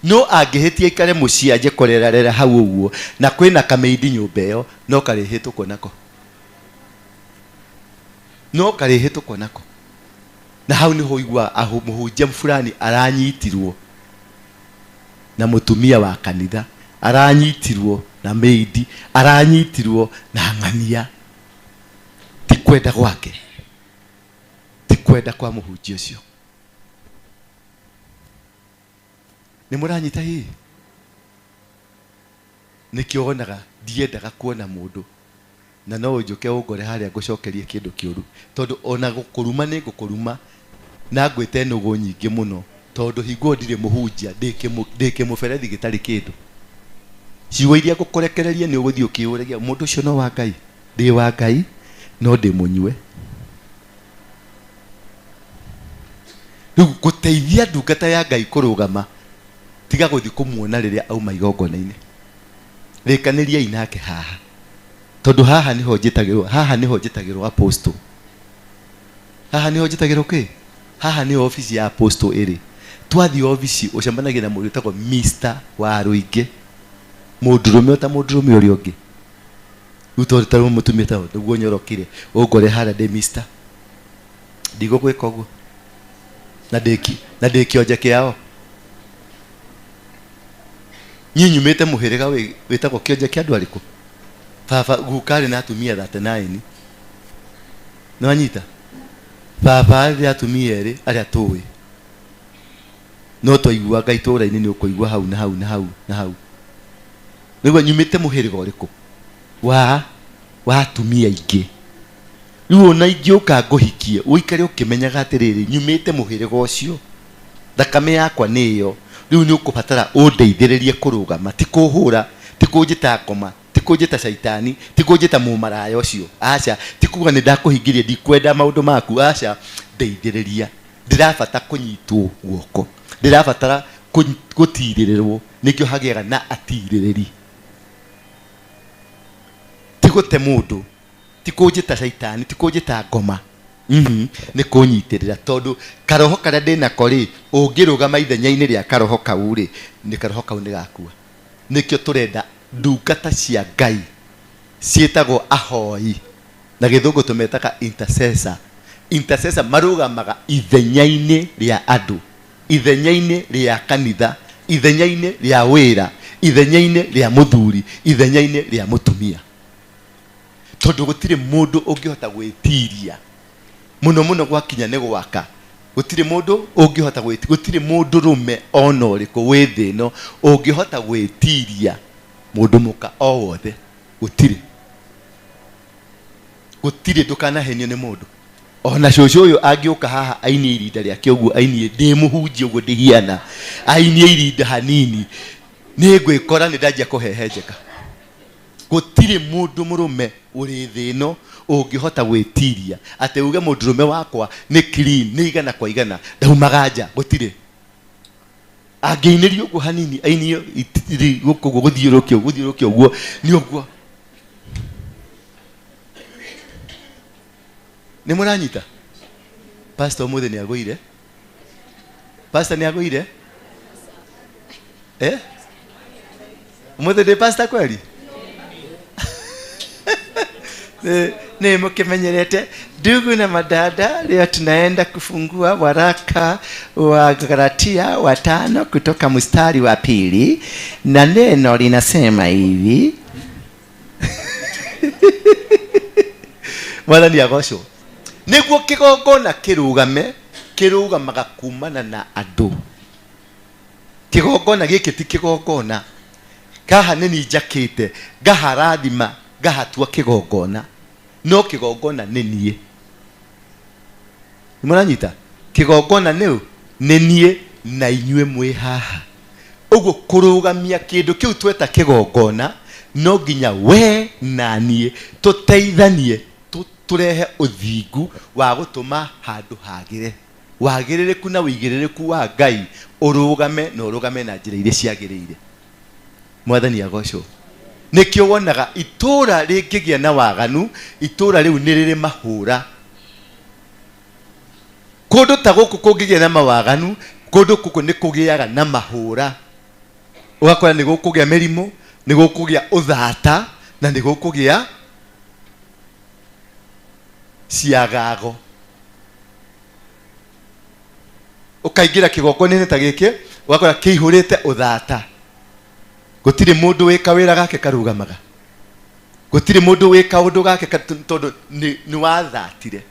Speaker 3: No angĩhĩtia aikare mũciĩ anjie kũrerarera hau ũguo na kwĩna kamĩindi nyũmba ĩyo no karĩhĩtũkwo nako. No karĩhĩtũkwo nako. Na hau nĩho ũiguaga mũhunjia fulani aranyitirwo na mũtumia wa kanitha, aranyitirwo na maid, aranyitirwo na ng'ania. Ti kwenda gwake, ti kwenda kwa mũhunjia ũcio. Nĩ mũranyita hihi? Nĩkĩo wonaga ndiendaga kuona mũndũ na no ũnjũke ũngore harĩa ngũcokerie kĩndũ kĩũru, tondũ ona gũkũruma nĩ ngũkũruma na ngwĩte nũgũ nyingĩ mũno, tondũ hingo ndirĩ mũhunjia, ndĩ kĩmũberethi gĩtarĩ kĩndũ. Ciugo iria ngũkũrekereria nĩ ũgũthiĩ ũkĩũragia mũndũ ũcio no wa Ngai, ndĩ wa Ngai no ndĩ mũnyue. Rĩu gũteithia ndungata ya Ngai kũrũgama, tiga gũthiĩ kũmuona rĩrĩa auma igongona-inĩ. Rĩkanĩriai nake haha, tondũ haha nĩho njĩtagĩrwo, haha nĩho njĩtagĩrwo apostle. Haha nĩho njĩtagĩrwo kĩ? Haha nĩho obici ya apostle ĩrĩ. Twathiĩ obici ũcemanagia na mũndũ wĩtagwo Mr. Waruingĩ, mũndũrũme ota mũndũrũme ũrĩa ũngĩ. Rĩu tondũ ta mũtumia ta nĩguo nyorokire, ũngore harĩa ndĩ Mr. Ndigũgwĩka ũguo. Na ndĩ kĩonje kĩao. Niĩ nyumĩte mũhĩrĩga wĩtagwo kĩonje kĩa andũ arĩkũ? Baba guka arĩ na atumia 39. Nĩwanyita? Baba arĩ na atumia erĩ arĩa tũĩ. No twaiguaga itũũra-inĩ nĩ ũkũigua hau na hau na hau na hau. Nĩguo nyumĩte mũhĩrĩga ũrĩkũ? Wa atumia aingĩ. Rĩu ona ingĩũka ngũhikie, ũikare ũkĩmenyaga atĩrĩrĩ, nyumĩte mũhĩrĩga ũcio. Thakame yakwa nĩ ĩyo. Rĩu nĩ ũkũbatara ũndeithĩrĩrie kũrũgama, ti kũhũra, ti kũnjĩta ngoma, ti kũnjĩta caitani, ti kũnjĩta mũmaraya ũcio. Aca, ti kuga nĩ ndakũhingĩria, ndikwenda maũndũ maku. Aca, ndeithĩrĩria. Ndĩrabatara kũnyitwo guoko, ndĩrabatara gũtirĩrĩrwo, nĩkĩo hagĩaga na atirĩrĩri. Ti gũte mũndũ, ti kũnjĩta caitani, ti kũnjĩta ngoma. Nĩ kũnyitĩrĩra, tondũ karoho karĩa ndĩnako rĩ, ũngĩrũgama ithenya-inĩ rĩa karoho kau rĩ, nĩ karoho kau nĩ gakua. Nĩkĩo tũrenda ndungata cia Ngai ciĩtagwo ahoi, na gĩthũngũ tũmetaga intercessor. Intercessor marũgamaga ithenya-inĩ rĩa andũ, ithenya-inĩ rĩa kanitha, ithenya-inĩ rĩa wĩra, ithenya-inĩ rĩa mũthuri, ithenya-inĩ rĩa mũtumia. Tondũ gũtirĩ mũndũ ũngĩhota gwĩtiria mũno mũno gwakinya nĩ gwaka. Gũtirĩ mũndũ ũngĩhota gwĩtiria, gũtirĩ mũndũ rũme ona ũrĩkũ wĩ thĩ ĩno ũngĩhota gwĩtiria mũndũ mũka o wothe. Gũtirĩ. Gũtirĩ, ndũkanahenio nĩ mũndũ. Ona cũcũ ũyũ angĩũka haha ainie irinda rĩake ũguo, ainie ndĩ mũhunjia ũguo ndĩhiana, ainie irinda hanini, nĩ ngwĩkora nĩ ndanjia kũhehenjeka. Gũtirĩ mũndũ mũrũme ũrĩ thĩ ĩno ũngĩhota gwĩtiria atĩ uge mũndũrũme wakwa nĩ clean, nĩ igana kwa igana, ndaumaga nja. Gũtirĩ. Angĩinĩrio ũguo hanini, ainio gũkũ ũguo, gũthiũrũrũkio, gũthiũrũrũkio ũguo, nĩ ũguo. Nĩ mũranyita? Pastor ũmũthĩ nĩ agũire? Pastor nĩ agũire? Ũmũthĩ ndĩ pastor kweli? Nĩ mũkĩmenyerete ndugu na madada, leo tunaenda kufungua waraka wa Galatia wa 5 kutoka mstari wa 2, na neno linasema hivi. Mwathani agocwo. Nĩguo kĩgongona kĩrũgame, kĩrũgamaga kumana na andũ. Kĩgongona gĩkĩ ti kĩgongona. Haha nĩ niĩ njakĩte, ngaharathima, ngahatua kĩgongona. No kĩgongona nĩ niĩ. Nĩ mũranyita? Kĩgongona nĩ ũ? Nĩ niĩ na inyuĩ mwĩ haha. Ũguo kũrũgamia kĩndũ kĩu tweta kĩgongona, no nginya we na niĩ tũteithanie, tũrehe ũthingu wa gũtũma handũ hagĩre. Wagĩrĩrĩku na ũigĩrĩrĩku wa Ngai ũrũgame na ũrũgame na njĩra iria ciagĩrĩire. Mwathani agocwo. Nĩkĩo wonaga itũũra rĩngĩgĩa na waganu, itũũra rĩu nĩ rĩrĩ mahũra. Kũndũ ta gũkũ kũngĩgĩa na mawaganu, kũndũ gũkũ nĩ kũgĩaga na mahũra. Ũgakora nĩ gũkũgĩa mĩrimũ, nĩ gũkũgĩa ũthata, na nĩ gũkũgĩa. Ciagago ũkaingĩra kĩgongona-inĩ ta gĩkĩ ũgakora kĩihũrĩte ũthata. Gũtirĩ mũndũ wĩ kawĩra gake karũgamaga, gũtirĩ mũndũ wĩ kaũndũ gake tondũ nĩ wathatire.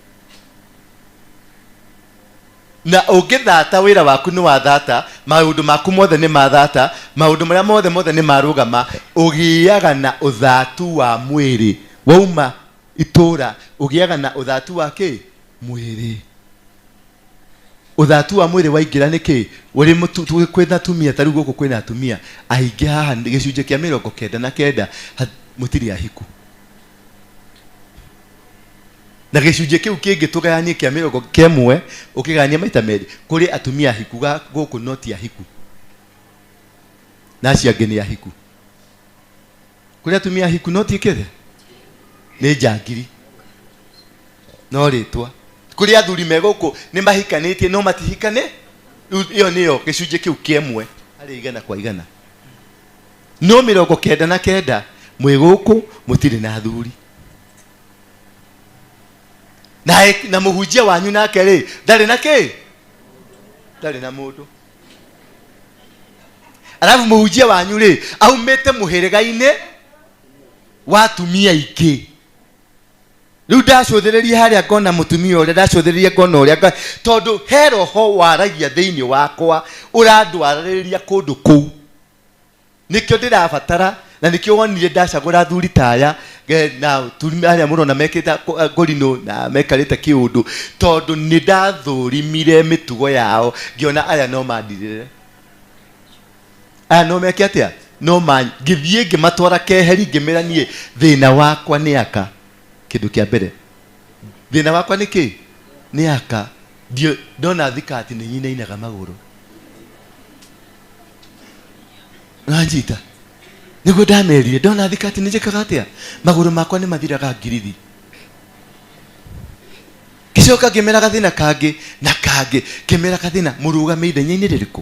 Speaker 3: Na ũngĩthata wĩra waku nĩ wathata, maũndũ maku mothe nĩ mathata, maũndũ marĩa mothe mothe nĩ marũgama. Ũgĩaga na ũthatu wa mwĩrĩ wauma itũra, ũgĩaga na ũthatu wa kĩ mwĩrĩ. Ũthatu wa mwĩrĩ waingĩra nĩkĩ ũrĩ kwĩna atumia ta rĩu gũkũ kwĩna atumia aingĩ haha, gĩcunjĩ kĩa 99 mũtirĩ ahiku, na gĩcunjĩ kĩu kĩngĩ tũgayanie kĩa 91 ũkĩgayania maita merĩ kũrĩ atumia ahiku gũkũ no ti ahiku, na acio angĩ nĩ ahiku. Kũrĩ atumia ahiku no ti kĩrĩa nĩ njangiri no rĩtwa. Kũrĩ athuri me gũkũ nĩ mahikanĩtie no matihikane. Rĩu ĩyo nĩyo gĩcunjĩ kĩu kĩa 1 harĩ 100 kwa 100, no 99 mwĩ gũkũ mũtirĩ na athuri. Na mũhunjia wanyu nake rĩ ndarĩ na kĩ, ndarĩ na mũndũ. Alafu mũhunjia wanyu rĩ aumĩte mũhĩrĩga-inĩ wa atumia aingĩ. Rĩu ndacũthĩrĩria harĩa ngona mũtumia ũrĩa, ndacũthĩrĩria ngona ũrĩa, tondũ he roho waragia thĩinĩ wakwa ũrandwarĩrĩria kũndũ kũu. Nĩkĩo ndĩrabatara na nĩkĩo wonire ndacagũra athuri ta aya na atumia arĩa mũrona mekĩte ngũrinũ na mekarĩte kĩũndũ, tondũ nĩ ndathũrimire mĩtugo yao ngĩona aya no mandirĩre, aya no meke atĩa, no ma ngĩthiĩ ngĩmatwara keheri ngĩmĩra niĩ thĩna wakwa nĩ aka. Kĩndũ kĩa mbere thĩna wakwa nĩ kĩ nĩ aka. Ndio ndona thikati nĩ nyinainaga magũrũ nanjita nĩguo ndamerire ndona thikati nĩ njĩkaga atĩa, magũrũ makwa nĩ mathiraga ngirithi. Ngĩcoka ngĩmera gathĩna kangĩ na kangĩ, ngĩmera gathĩna mũrũgame ithenya-inĩ rĩrĩkũ,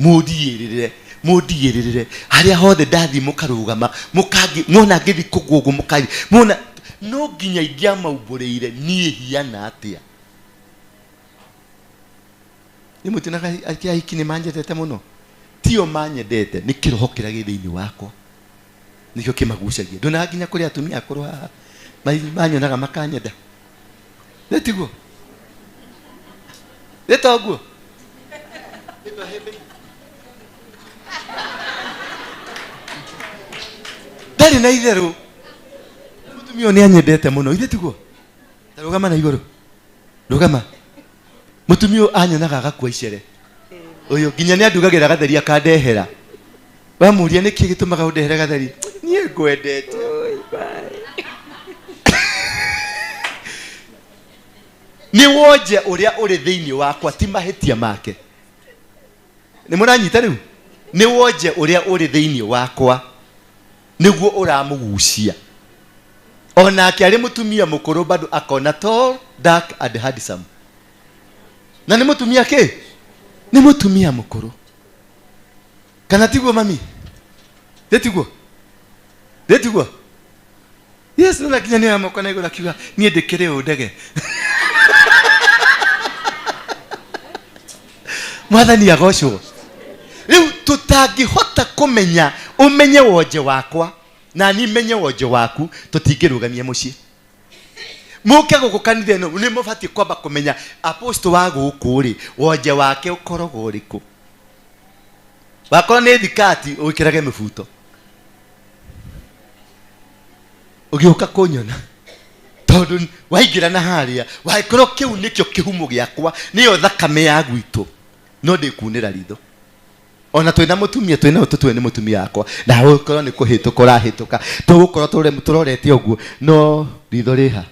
Speaker 3: mũndigĩrĩre mũndigĩrĩre harĩa hothe ndathiĩ mũkarũgama mũkangi mwona ngĩthiĩ kũgũa ũguo mũkathi mwona no nginya ingĩamaumbũrĩire niĩ hiana atĩa. Nĩ mũtionaga ahiki nĩ manyendete mũno? Tio manyendete, nĩ kĩroho kĩrĩa gĩ thĩinĩ wakwa nĩkĩo kĩmagucagia. Ndonaga nginya kũrĩ atumia akũrũ haha manyonaga makanyenda. Nĩ tiguo? Nĩ toguo? Ndarĩ na itherũ, mũtumia ũyũ nĩ anyendete mũno, ithe tiguo? Ta rũgama na igũrũ, rũgama. Mũtumia ũyũ anyonaga agakua icere ũyũ nginya nĩ andugagĩra gatheri akandehera. Wamũria nĩkĩ gĩtũmaga ũndehere gatheri, niĩ ngwendete. Nĩ wonje ũrĩa ũrĩ thĩinĩ wakwa, ti mahĩtia make. Nĩ mũranyita rĩu? Nĩ wonje ũrĩa ũrĩ thĩinĩ wakwa nĩguo ũramũgucia. Onake arĩ mũtumia mũkũrũ bado akona tall, dark and handsome. Na nĩ mũtumia kĩ? Nĩ mũtumia mũkũrũ. Kana tiguo mami? Nĩ tiguo? Nĩ tiguo? Yes, na nginya nĩ moko na igũrũ akiuga niĩ ndĩkĩrĩ ũ ndege. Mwathani agocwo. Rĩu tũtangĩhota kũmenya ũmenye wonje wakwa na niĩ menye wonje waku, tũtingĩrũgamia mũciĩ. Mũke gũkũ kanitha ĩno nĩ mũbatiĩ kwamba kũmenya apostle wa gũkũ rĩ wonje wake ũkoragwo ũrĩkũ. Wakorwo nĩ thikati wĩkĩrage mĩbuto ũgĩũka kũnyona, tondũ waingĩra na harĩa wangĩkorwo kĩu nĩkĩo kĩhumo gĩakwa, nĩyo thakame ya gwitũ, no ndĩkunĩra ritho. Ona twĩna mũtumia twĩna tũtue nĩ mũtumia wakwa, na ũkorwo nĩ kũhĩtũka ũrahĩtũka, tũgũkorwo tũrorete ũguo, no ritho rĩha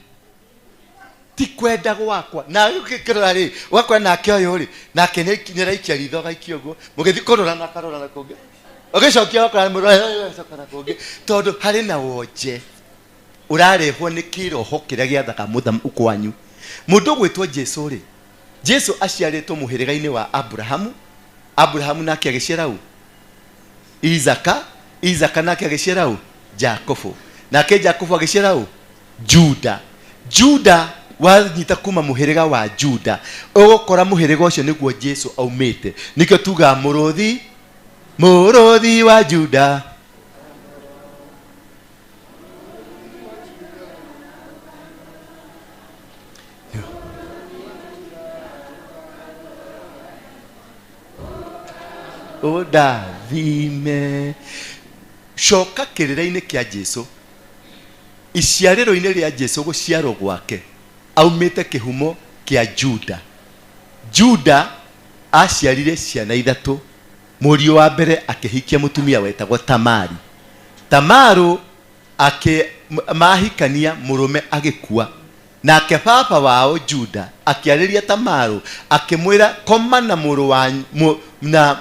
Speaker 3: ti kwenda gwakwa. Na ũkĩrora rĩ ũgakora nake ũyũ rĩ nake nĩ araikia ritho agaikia ũguo, mũgĩthiĩ kũrora na akarora na kũngĩ, ũgĩcokia ũgakora mũrora na kũngĩ, tondũ harĩ na wonje ũrarehwo nĩ kĩroho kĩrĩa gĩathaga kwanyu. Mũndũ ũgwĩtwo Jesu rĩ, Jesu aciarĩtwo mũhĩrĩga-inĩ wa Abrahamu. Abrahamu nake agĩciara ũ? Isaka. Isaka nake agĩciara ũ? Jakubu. Nake Jakubu agĩciara ũ? Juda. Juda wanyita kuma muhĩrĩga wa Juda ũgũkora mũhĩrĩga ũcio nĩguo Jesu aumĩte. Nĩkĩo tugaga mũrũthi, mũrũthi wa Juda. Ũndathime. Coka kĩrĩra-inĩ kĩa Jesu, iciarĩro-inĩ rĩa Jesu gũciarwo gwake aumĩte kĩhumo kĩa Juda. Juda aciarire ciana ithatũ. Mũriũ wa mbere akĩhikia mũtumia wetagwo Tamari. Tamaru mahikania mũrũme agĩkua. Nake baba wao Juda akĩarĩria Tamaru akĩmwĩra koma na mũrũ wa na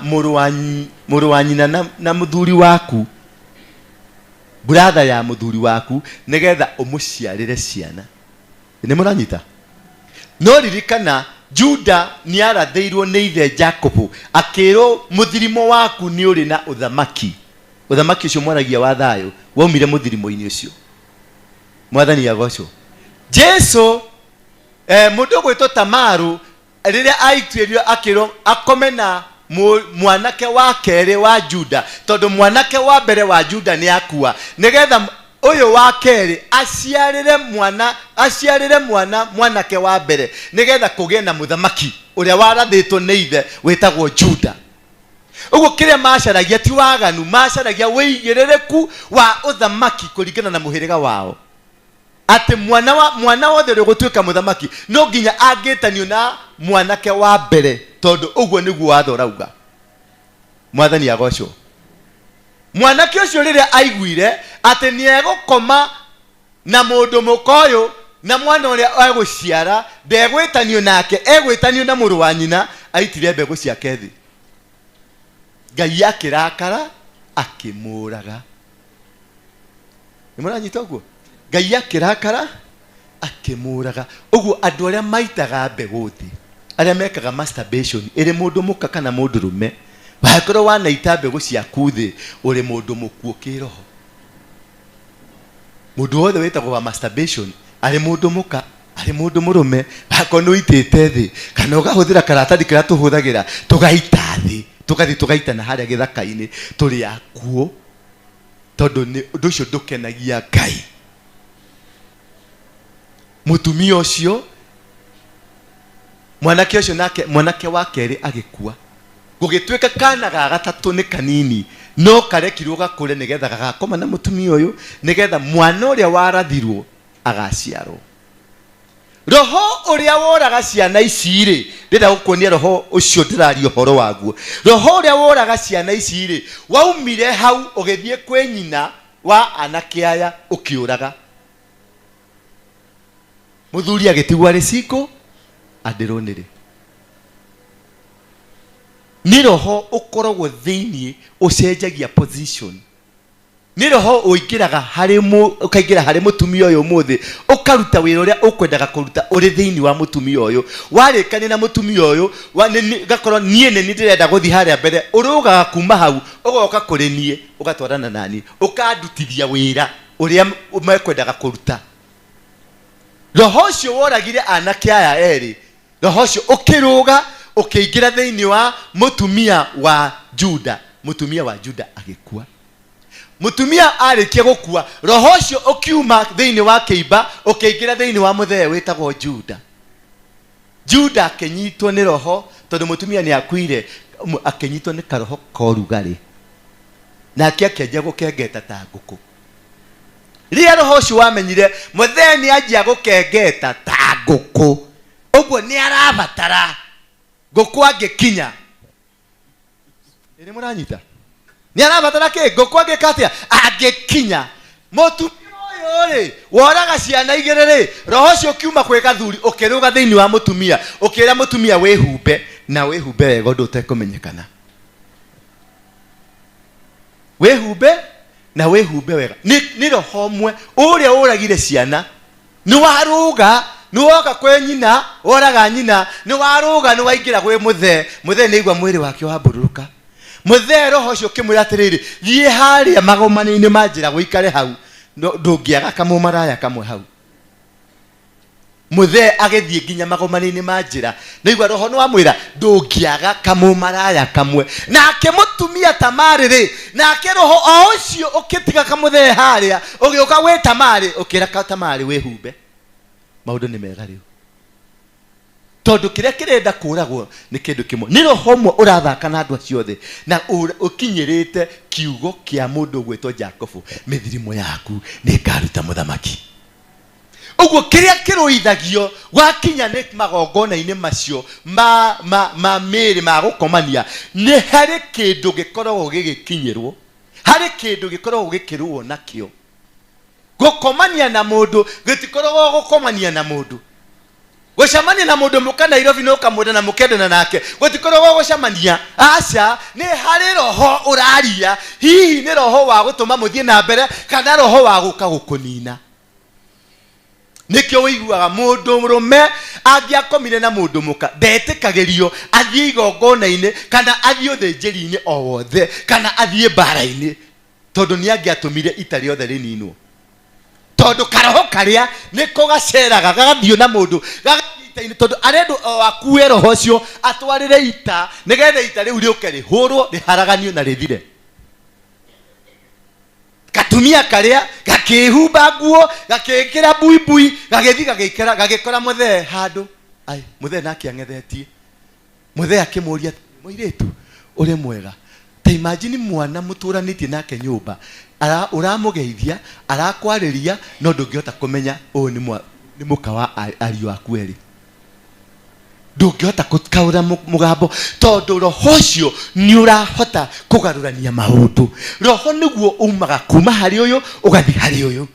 Speaker 3: mũrũ wa nyina na mũthuri waku, brother ya mũthuri waku, nĩgetha ũmũciarĩre ciana. Nĩ mũranyita? No ririkana Juda nĩarathĩirwo nĩ ithe Jakubu akĩrwo mũthirimo waku nĩ ũrĩ na ũthamaki. Ũthamaki ũcio mwaragia wa thayũ waumire mũthirimo-inĩ ũcio. Mwathani agocwo. Jesu mũndũ ũgwĩtwo Tamaru rĩrĩa aituĩrio akĩrwo akome na mwanake wa kerĩ wa Juda, tondũ mwanake wa mbere wa Juda nĩ akua, nĩgetha ũyũ wa kerĩ aciarĩre mwana mwanake wa mbere, nĩgetha kũgĩe na mũthamaki ũrĩa warathĩtwo nĩ ithe wĩtagwo Juda. Ũguo kĩrĩa macaragia ti waganu, macaragia wĩigĩrĩrĩku wa ũthamaki kũringana na mũhĩrĩga wao. Atĩ mwana wothe ũrĩa ũgũtuĩka mũthamaki no nginya angĩtanio na mwanake wa mbere, tondũ ũguo nĩguo watho ũrauga. Mwathani agocwo. Mwanake ũcio rĩrĩa aiguire atĩ nĩegũkoma na mũndũ mũka ũyũ na mwana ũrĩa egũciara ndegwĩtanio nake, egwĩtanio na mũrũ wa nyina, aitire mbegũ ciake thĩ. Ngai akĩrakara akĩmũraga. Nĩ mũranyita ũguo? Ngai akĩrakara akĩmũraga. Ũguo andũ arĩa maitaga mbegũ thĩ, arĩa mekaga masturbation, ĩrĩ mũndũ mũka kana mũndũ rũme, wangĩkorwo wanaita mbegũ ciaku thĩ, ũrĩ mũndũ mũkuũ kĩroho. Mũndũ wothe wĩtagwo wa masturbation, arĩ mũndũ mũka, arĩ mũndũ mũrũme, akorwo nĩ ũitĩte thĩ, kana ũkahũthĩra karatathi karĩa tũhũthagĩra, tũgaita thĩ, tũgathiĩ tũgaita na harĩa gĩthaka-inĩ, tũrĩ akuũ, tondũ nĩ ũndũ ũcio ndũkenagia Ngai. Mũtumia ũcio, mwanake ũcio nake, mwanake wa kerĩ agĩkua. Gũgĩtuĩka kana ga gatatũ nĩ kanini, no karekirwo gakũre nĩgetha gagakoma na mũtumia ũyũ, nĩgetha mwana ũrĩa warathirwo agaciarwo. Roho ũrĩa woraga ciana ici rĩ, ndĩrenda gũkuonia roho ũcio ndĩraria ũhoro waguo. Roho ũrĩa woraga ciana ici rĩ, waumire hau ũgĩthiĩ kwĩ nyina wa anake aya ũkĩũraga. Mũthuri agĩtigwo arĩ ciko, andĩrwo nĩrĩ. Nĩ roho ũkoragwo thĩiniĩ ũcenjagia position. Nĩ roho ũingĩraga harĩ ũkaingĩra harĩ mũtumia ũyũ ũmũthĩ, ũkaruta wĩra ũrĩa ũkwendaga kũruta ũrĩ thĩiniĩ wa mũtumia ũyũ. Warĩkania na mũtumia ũyũ, ngakorwo niĩ nĩ niĩ ndĩrenda gũthiĩ harĩa mbere, ũrũgaga kuma hau, ũgoka kũrĩ niĩ, ũgatwarana na niĩ, ũkandutithia wĩra ũrĩa mekwendaga kũruta. Roho ũcio woragire anake aya erĩ, roho ũcio ũkĩrũga ũkĩingĩra thĩiniĩ wa mũtumia wa Juda. Mũtumia wa Juda agĩkua. Mũtumia arĩkia gũkua, roho ũcio ũkiuma thĩiniĩ wa kĩimba ũkĩingĩra thĩiniĩ wa mũthee wĩtagwo Juda. Juda akĩnyitwo nĩ roho, tondũ mũtumia nĩ akuire, akĩnyitwo nĩ karoho ka ũrugarĩ, nake akĩanjia gũkengeta ta ngũkũ. Rĩrĩa roho ũcio wamenyire mũthee nĩ anjia gũkengeta ta ngũkũ, ũguo nĩ arabatara ngũkũ angĩkinya. Nĩ mũranyita? Nĩ arabatara kĩ? Ngũkũ angĩka atĩa? Angĩkinya. Mũtumia ũyũ rĩ, woraga ciana igĩrĩ rĩ, roho ũcio ũkiuma kwĩ gathuri ũkĩrũga thĩiniĩ wa mũtumia, ũkĩra mũtumia wĩhumbe, na wĩhumbe wega ũndũ ũtekũmenyekana. Wĩhumbe na wĩhumbe wega. Nĩ roho ũmwe ũrĩa ũragire ciana, nĩ warũga, nĩ woka kwĩ nyina, woraga nyina, nĩ warũga, nĩ waingĩra gwĩ mũthee. Mũthee nĩ aigua mwĩrĩ wake wambũrũrũka. Mũthee roho ũcio ũkĩmwĩra atĩrĩrĩ, thiĩ harĩa magomano-inĩ ma njĩra gũikare hau, ndũngĩaga kamũmaraya kamwe hau. Muthee agĩthiĩ nginya magomano-inĩ ma njĩra nĩigua roho nĩ wamwĩra ndũngĩaga kamũmaraya kamwe nake mũtumia Tamarĩ rĩ nake roho o ũcio ũkĩtiga kamũthee harĩa ũgĩũka gwĩ Tamarĩ ũkĩra ka Tamarĩ wĩhumbe maũndũ nĩ mega rĩu tondũ kĩrĩa kĩrenda kũragwo nĩ kĩndũ kĩmwe nĩ roho ũmwe ũrathaka na andũ acio othe na ũkinyĩrĩte kiugo kĩa mũndũ ũgwĩtwo Jakubu mĩthirimo yaku nĩ ĩkaruta mũthamaki ũguo kĩrĩa kĩrũithagio gwakinya nĩ magongona-inĩ macio ma mĩĩrĩ ma gũkomania nĩ harĩ kĩndũ gĩkoragwo gĩgĩkinyĩrwo harĩ kĩndũ gĩkoragwo gĩkĩrũo nakĩo gũkomania na mũndũ gĩtikoragwo gũkomania na mũndũ gũcemania na mũndũ mũka Nairobi no ũkamwenda na mũkendana nake gũtikoragwo gũcemania aca nĩ harĩ roho ũraria hihi nĩ roho wa gũtũma mũthiĩ na mbere kana roho wa gũka gũkũnina nĩkĩo wĩiguaga mũndũ mũrũme angĩakomire na mũndũ mũka ndetĩkagĩrio athiĩ igongona-inĩ kana athiĩ ũthĩnjĩri-inĩ o wothe kana athiĩ mbara-inĩ tondũ nĩ angĩatũmire ita rĩothe rĩninwo tondũ karoho karĩa nĩko gaceraga gagathiĩ na mũndũ gagathiĩ ita-inĩ tondũ arendwo o akue roho ũcio atwarĩre ita nĩgetha ita rĩu rĩũke rĩhũrwo rĩharaganio na rĩthire katumia karia gakĩhumba nguo gakĩkĩra buibui gagĩthiĩ gagĩikara gagĩkora mũthee handũ ai mũthee nake ang'ethetie mũthee akĩmũria mũirĩtu ũrĩ mwega ta imagine mwana mũtũranĩtie nake nyũmba ũramũgeithia arakwarĩria no ndũngĩhota kũmenya ũyũ nĩ mũka wa ariũ aku erĩ ndũngĩhota gũkaũra mũgambo tondũ roho ũcio nĩ ũrahota kũgarũrania maũndũ roho nĩguo umaga kuma harĩ ũyũ ũgathiĩ harĩ ũyũ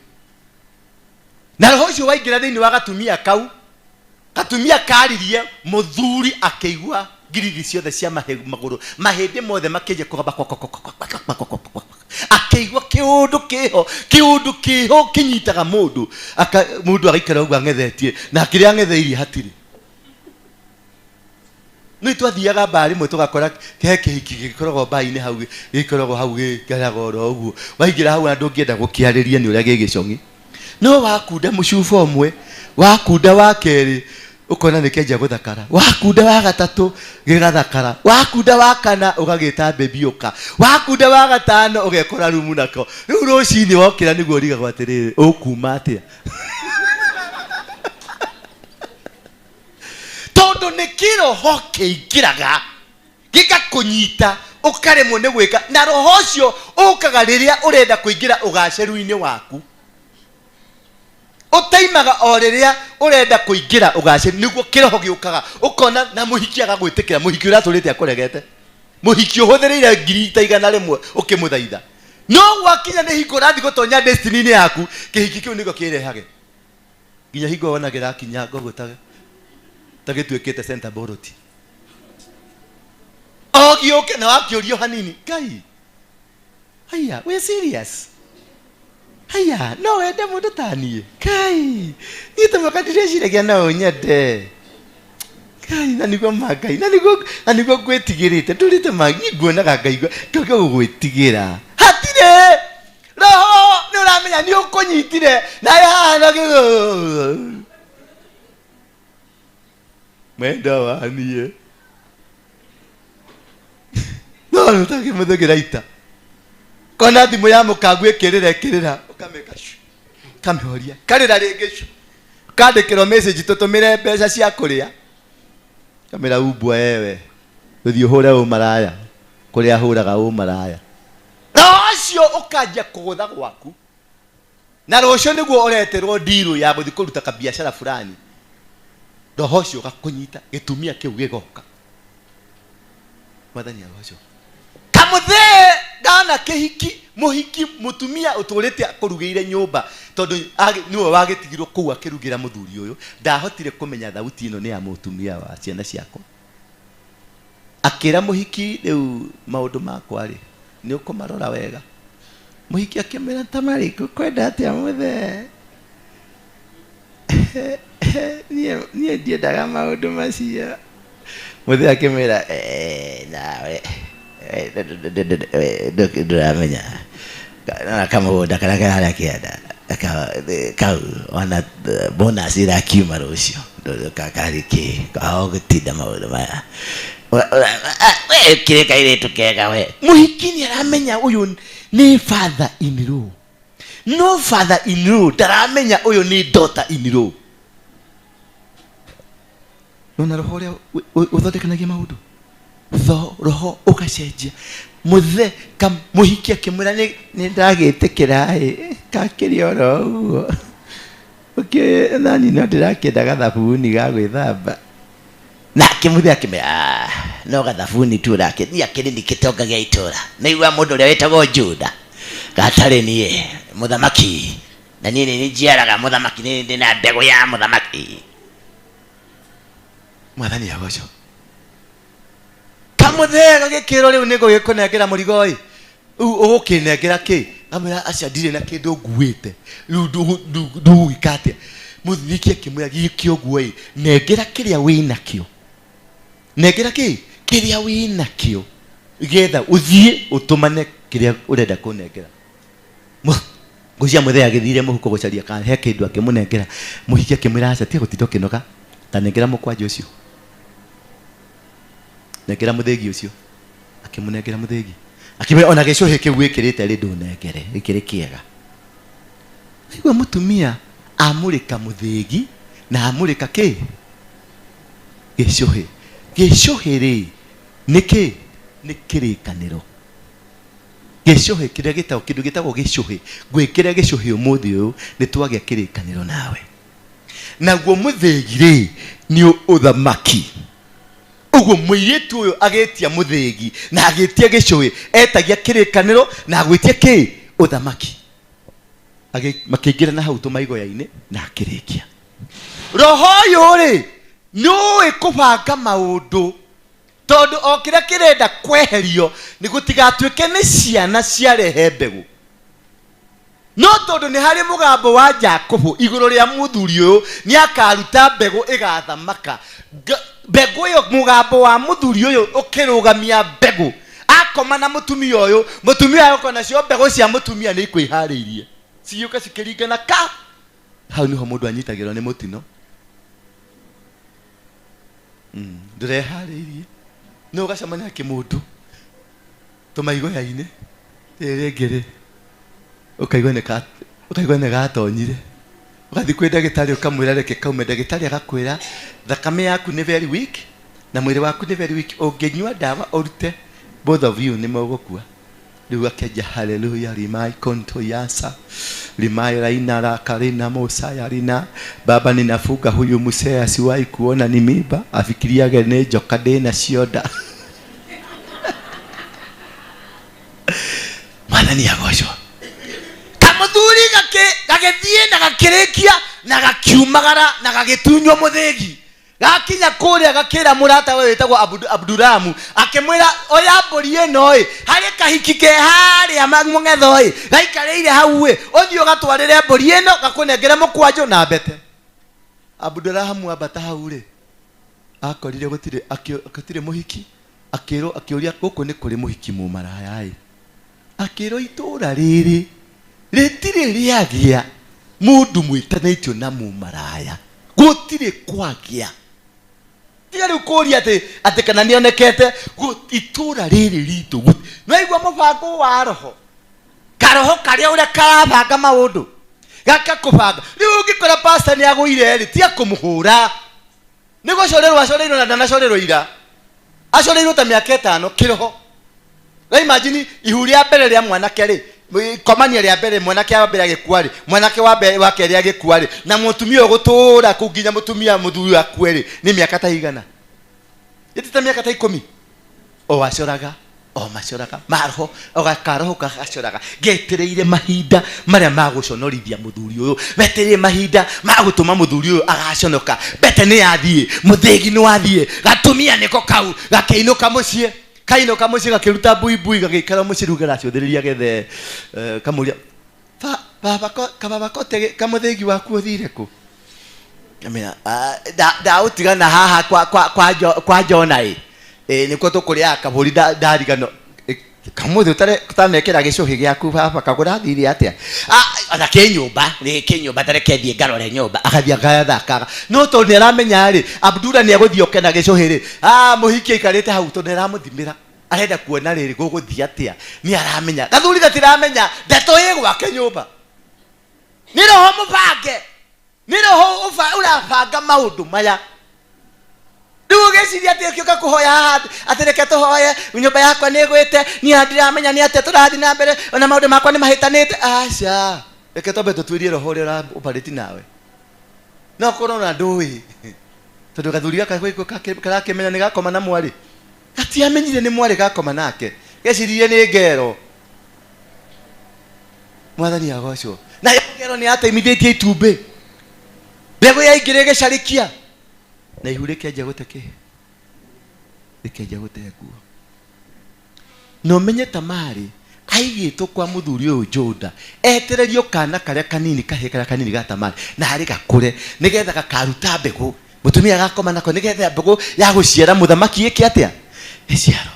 Speaker 3: na roho ũcio waingĩra thĩinĩ wa gatumia kau gatumia karirie mũthuri akĩigua ngiriri ciothe cia magũrũ mahĩndĩ mothe makĩnjia kũgamba akĩigua kĩũndũ kĩho kĩũndũ kĩho kĩnyitaga mũndũ mũndũ agaikara ũguo ang'ethetie na kĩrĩa ang'etheirie hatirĩ nĩ twathiaga mbaa rĩmwe tũgakora he kĩhiki gĩkoragwo mbaa-inĩ hau gĩkoragwo hau gĩikaraga oro ũguo waingĩra hau na ndũngĩenda gũkĩarĩria nĩ ũrĩa gĩ gĩcong'i no wakunda mũcuba ũmwe wakunda wa kerĩ ũkona nĩ kĩanjia gũthakara wakunda wa gatatũ gĩgathakara wakunda wa kana ũgagĩta bebi ũka wakunda wa gatano ũgekora rumu nako rĩu rũcinĩ wokĩra nĩguo ũrigagwo atĩrĩrĩ ũkuma atĩa tondũ nĩ kĩroho kĩingĩraga gĩgakũnyita ũkaremwo nĩ gwĩka na roho ũcio ũkaga rĩrĩa ũrenda kũingĩra ũgacĩru-inĩ waku ũtaimaga o rĩrĩa ũrenda kũingĩra ũgacĩru nĩguo kĩroho gĩũkaga ũkona na mũhiki agagwĩtĩkĩra mũhiki ũratũrĩte akũregete mũhiki ũhũthĩrĩire ngiri ta 100 ũkĩmũthaitha no gwakinya nĩ hingo ũrathiĩ gũtonya destiny-inĩ yaku kĩhiki kĩu nĩguo kĩrehage nginya hingo wona kĩrakinya ũguo ta gĩtuĩkĩte center boroti o gĩũke na wakĩũrio hanini Ngai haya we serious haya no wende mũndũ ta niĩ Ngai niĩ ta mwaka ndireciragia no ũnyende Ngai na nĩguo ma Ngai na nĩguo ngwĩtigĩrĩte ndũrĩte ma niĩ nguonaga Ngai ngauga gũgwĩtigĩra hatirĩ roho nĩ ũramenya nĩ ũkũnyitire nawe haha na mwenda wa niĩ no nĩũtakĩmũthũkĩra ita kona thimũ ya mũkangu ĩkĩrĩra ĩkĩrĩra ũkamĩka cu kamĩhoria karĩra rĩngĩ cu kandĩkĩrwo message tũtũmĩre mbeca cia kũrĩa kamĩra umbwa ewe ũthiĩ ũhũre ũmaraya kũrĩa ahũraga ũmaraya roho ũcio ũkanjia kũgũtha gwaku na rũciũ nĩguo ũreterwo ndirũ ya gũthiĩ kũruta kabiacara fulani roho ũcio ũgakũnyita gĩtumia kĩu gĩgoka mwathani agoco kamũthee ndana kĩhiki mũhiki mũtumia ũtũrĩte akũrugĩire nyũmba tondũ nĩwe wagĩtigirwo kũu akĩrugĩra mũthuri ũyũ ndahotire kũmenya thauti ĩno nĩ ya mũtumia wa ciana ciakwa akĩra mũhiki rĩu maũndũ makwa rĩ nĩ ũkũmarora wega mũhiki akĩmwĩra Tamarĩ ngũkwenda atĩa mũthee niĩ ndiendaga maũndũ macio mũthee akĩmwĩra nawe ndũramenya na kamũgũnda karĩa ke harĩa kĩanda
Speaker 6: Kau ona bonus irakiuma rũciũ karĩ kĩ kaho gũtinda maũndũ maya. We kĩrĩ kairĩtu kega we. Mũhiki nĩ aramenya ũyũ nĩ father in law. No father in law ndaramenya ũyũ nĩ daughter in law.
Speaker 3: Nona roho ũrĩa ũthondekanagia maũndũ. Roho ũgacenjia. Mũthe mũhiki akĩmwĩra nĩ ndagĩtĩkĩra ĩ kakĩrĩ oro ũguo. Ũkĩ nani no ndĩrakĩenda gathabuni ga gwĩthamba.
Speaker 6: Nake mũthe akĩmwĩra no gathabuni tu ũrakĩ niĩ akĩrĩ nĩ kĩtonga gĩa itũra. Nĩigua mũndũ ũrĩa wĩtagwo Juda gatarĩ niĩ mũthamaki na niĩ nĩ njiaraga mũthamaki nĩ ndĩ na mbegũ ya mũthamaki.
Speaker 3: Mwathani agocwo. Kamũthee gagĩkĩrwo rĩu nĩ ngũgĩkũnengera mũrigo ĩ. Rĩu ũgũkĩnengera kĩ? Ngamwĩra aca ndirĩ na kĩndũ nguĩte. Rĩu ndũgwĩka atĩa? Mũthiki akĩmwĩra gĩke ũguo ĩ, nengera kĩrĩa wĩnakĩo. Nengera kĩ? Kĩrĩa wĩnakĩo. Getha ũthiĩ ũtũmane kĩrĩa ũrenda kũnengera. Ngũcia mũthee agĩthire mũhuko gũcaria kana he kĩndũ akĩmũnengera. Mũhiki akĩmwĩra aca tiga gũtinda ũkĩnoga. Ta nengera mũkwanja ũcio. Nengera mũthĩgi ũcio. Akĩmũnengera mũthĩgi. Akĩmwĩra ona gĩcũhĩ kĩu wĩkĩrĩte rĩ ndũnengere, gĩkĩrĩ kĩega. Aigua mũtumia amũrĩka mũthĩgi na amũrĩka kĩ? Gĩcũhĩ. Gĩcũhĩ rĩ nĩ kĩ? Nĩ kĩrĩkanĩro. Gĩcũhĩ kĩrĩa gĩtagwo kĩndũ gĩtagwo gĩcũhĩ. Ngwĩkĩre gĩcũhĩ ũmũthĩ ũyũ nĩ twagĩa kĩrĩkanĩro nawe. Naguo mũthĩgi rĩ nĩ ũthamaki. Ũguo mũirĩtu ũyũ agĩtia mũthĩgi na agĩtia gĩcũhĩ etagia kĩrĩkanĩro na agwĩtia kĩ? Ũthamaki. Makĩingĩra na hau tũmaigoya-inĩ na akĩrĩkia. Roho ũyũ rĩ nĩũĩ kũbanga maũndũ tondũ o kĩrĩa kĩrenda kweherio nĩ gũtigatuĩke nĩ ciana ciarehe mbegũ. No tondũ nĩ harĩ mũgambo wa Jakubu igũrũ rĩa mũthuri ũyũ nĩ akaruta mbegũ ĩgathamaka. Mbegũ ĩyo mũgambo wa mũthuri ũyũ ũkĩrũgamia mbegũ. Akoma na mũtumia ũyũ, mũtumia ũyũ nacio mbegũ cia mũtumia nĩ ikwĩharĩirie. Cigĩũka cikĩringana ka. Hau nĩho mũndũ anyitagĩrwo nĩ mũtino. Ndũreharĩirie. No ũgacemania na kĩmũndũ tũmaigoya-inĩ rĩrĩ rĩngĩ rĩ ũkaigua nĩ gatonyire. Ũgathiĩ kwĩ ndagĩtarĩ ũkamwĩra reke kaume, ndagĩtarĩ agakwĩra thakame yaku nĩ very weak na mwĩrĩ waku nĩ very weak, ũngĩnyua ndawa ũrute both of you nĩ mũgũkua. Rĩu akĩanjia haleluya rimai konto yasa rimai raina rakarina mosa yarina baba ninafuga huyu musee asiwahi kuona ni mimba afikiriage nĩ njoka ndĩna cionda. Mwathani agocwo. Kamũthuri gagĩthiĩ na gakĩrĩkia na gakiumagara na gagĩtunywo mũthĩgi. Gakinya kũrĩa gakĩra mũrata we wĩtagwo Abduramu akĩmwĩra oya mbũri ĩno ĩ harĩ kahiki ke harĩa mũng'etho ĩ gaikarĩire hau ĩ ũthiĩ ũgatwarĩre mbũri ĩno gakũnengere mũkwanjũ na mbete. Abduramu ambata hau rĩ akorire gũtirĩ mũhiki akĩrwo akĩũria gũkũ nĩ kũrĩ mũhiki mũmaraya ĩ. Akĩrwo itũra rĩrĩ rĩtirĩ rĩagĩa mũndũ mwĩtanĩtio na mũmaraya gũtirĩ kwagĩa. Tiga rĩu kũũria atĩ kana nĩonekete itũra rĩrĩ ritũ. Nĩwaigua mũbango wa roho karoho karĩa ũrĩa karabanga maũndũ gakakũbanga. Rĩu ũngĩkora pastor nĩagũire rĩ tiga kũmũhũra. Nĩ gũcorerwo acoreirwo na ndanacorerwo ira. Acoreirwo ta mĩaka ĩtano kĩroho. Na imagine ihu rĩa mbere rĩa mwanake rĩ komania rĩa mbere mwanake wa mbere agĩkua rĩ mwanake wa mbere wa kerĩ agĩkua rĩ na mũtumia ũgũtũũra kũu nginya mũtumia mũthuri akue rĩ nĩ mĩaka ta igana. Ĩti ta mĩaka ta 10. O acoraga o macoraga maroho o gakaroho gagacoraga getereire mahinda marĩa magũconorithia mũthuri ũyũ metereire mahinda ma gũtũma mũthuri ũyũ agaconoka. Mbete nĩ yathiĩ mũthĩgi nĩ wathiĩ gatumia nĩko kau gakĩinũka mũciĩ kainũka mũciĩ gakĩruta mbuibui gagĩikara mũciĩ rĩu karacũthĩrĩria gethe kamũria baba kababa kote kamũthĩgi waku ũthire kũ? Kamĩra ndaũtigana haha kwa Jona ĩ nĩkuo tũkũrĩaga kabũri ndarigano
Speaker 6: Kamũthĩ ũtanekĩra gĩcũhĩ gĩaku baba kagũrathire atĩa? Ona kĩ nyũmba, nĩ kĩ nyũmba tareke thiĩ ngarore nyũmba. Agathiĩ agathakaga. No tondũ nĩ aramenya rĩ, Abdullah nĩ egũthiĩ oke na gĩcũhĩ rĩ, mũhiki aikarĩte hau tondũ nĩ aramũthimĩra. Arenda kuona rĩrĩ gũgũthiĩ atĩa. Nĩ aramenya. Gathuri gatiramenya ndeto ĩ gwake nyũmba. Nĩ roho mũbange. Nĩ roho ũrabanga maũndũ maya. Rĩu ũgĩciria atĩ ũkĩũka kũhoya haha atĩ reke tũhoye nyũmba yakwa nĩ ĩgwĩte, niĩ ndiramenya nĩ atĩa tũrathiĩ na mbere, ona maũndũ makwa nĩ mahĩtanĩte. Aca, reke twambe tũtuĩrie roho ũrĩa ũraoperate nawe. No korwo ona ndũĩ, tondũ gathuri gaka karakĩmenya nĩ gakoma na mwarĩ. Gatiamenyire nĩ mwarĩ gakoma nake, geciririe nĩ ngero. Mwathani agocwo. Nayo ngero nĩ yateimithĩtie itumbĩ, mbegũ yaingĩra ĩgĩcarĩkia, na ihu rĩkĩanjia gũte kĩ? Rĩkĩanjia gũte nguo. Na ũmenye Tamari aigĩtwo kwa mũthuri ũyũ Juda, etererio kana karĩa kanini, kahĩĩ karĩa kanini ga Tamari, na harĩ gakũre nĩgetha gakaruta mbegũ, mũtumia agakoma nako nĩgetha mbegũ ya gũciara mũthamaki ĩke atĩa? Ĩciarwo.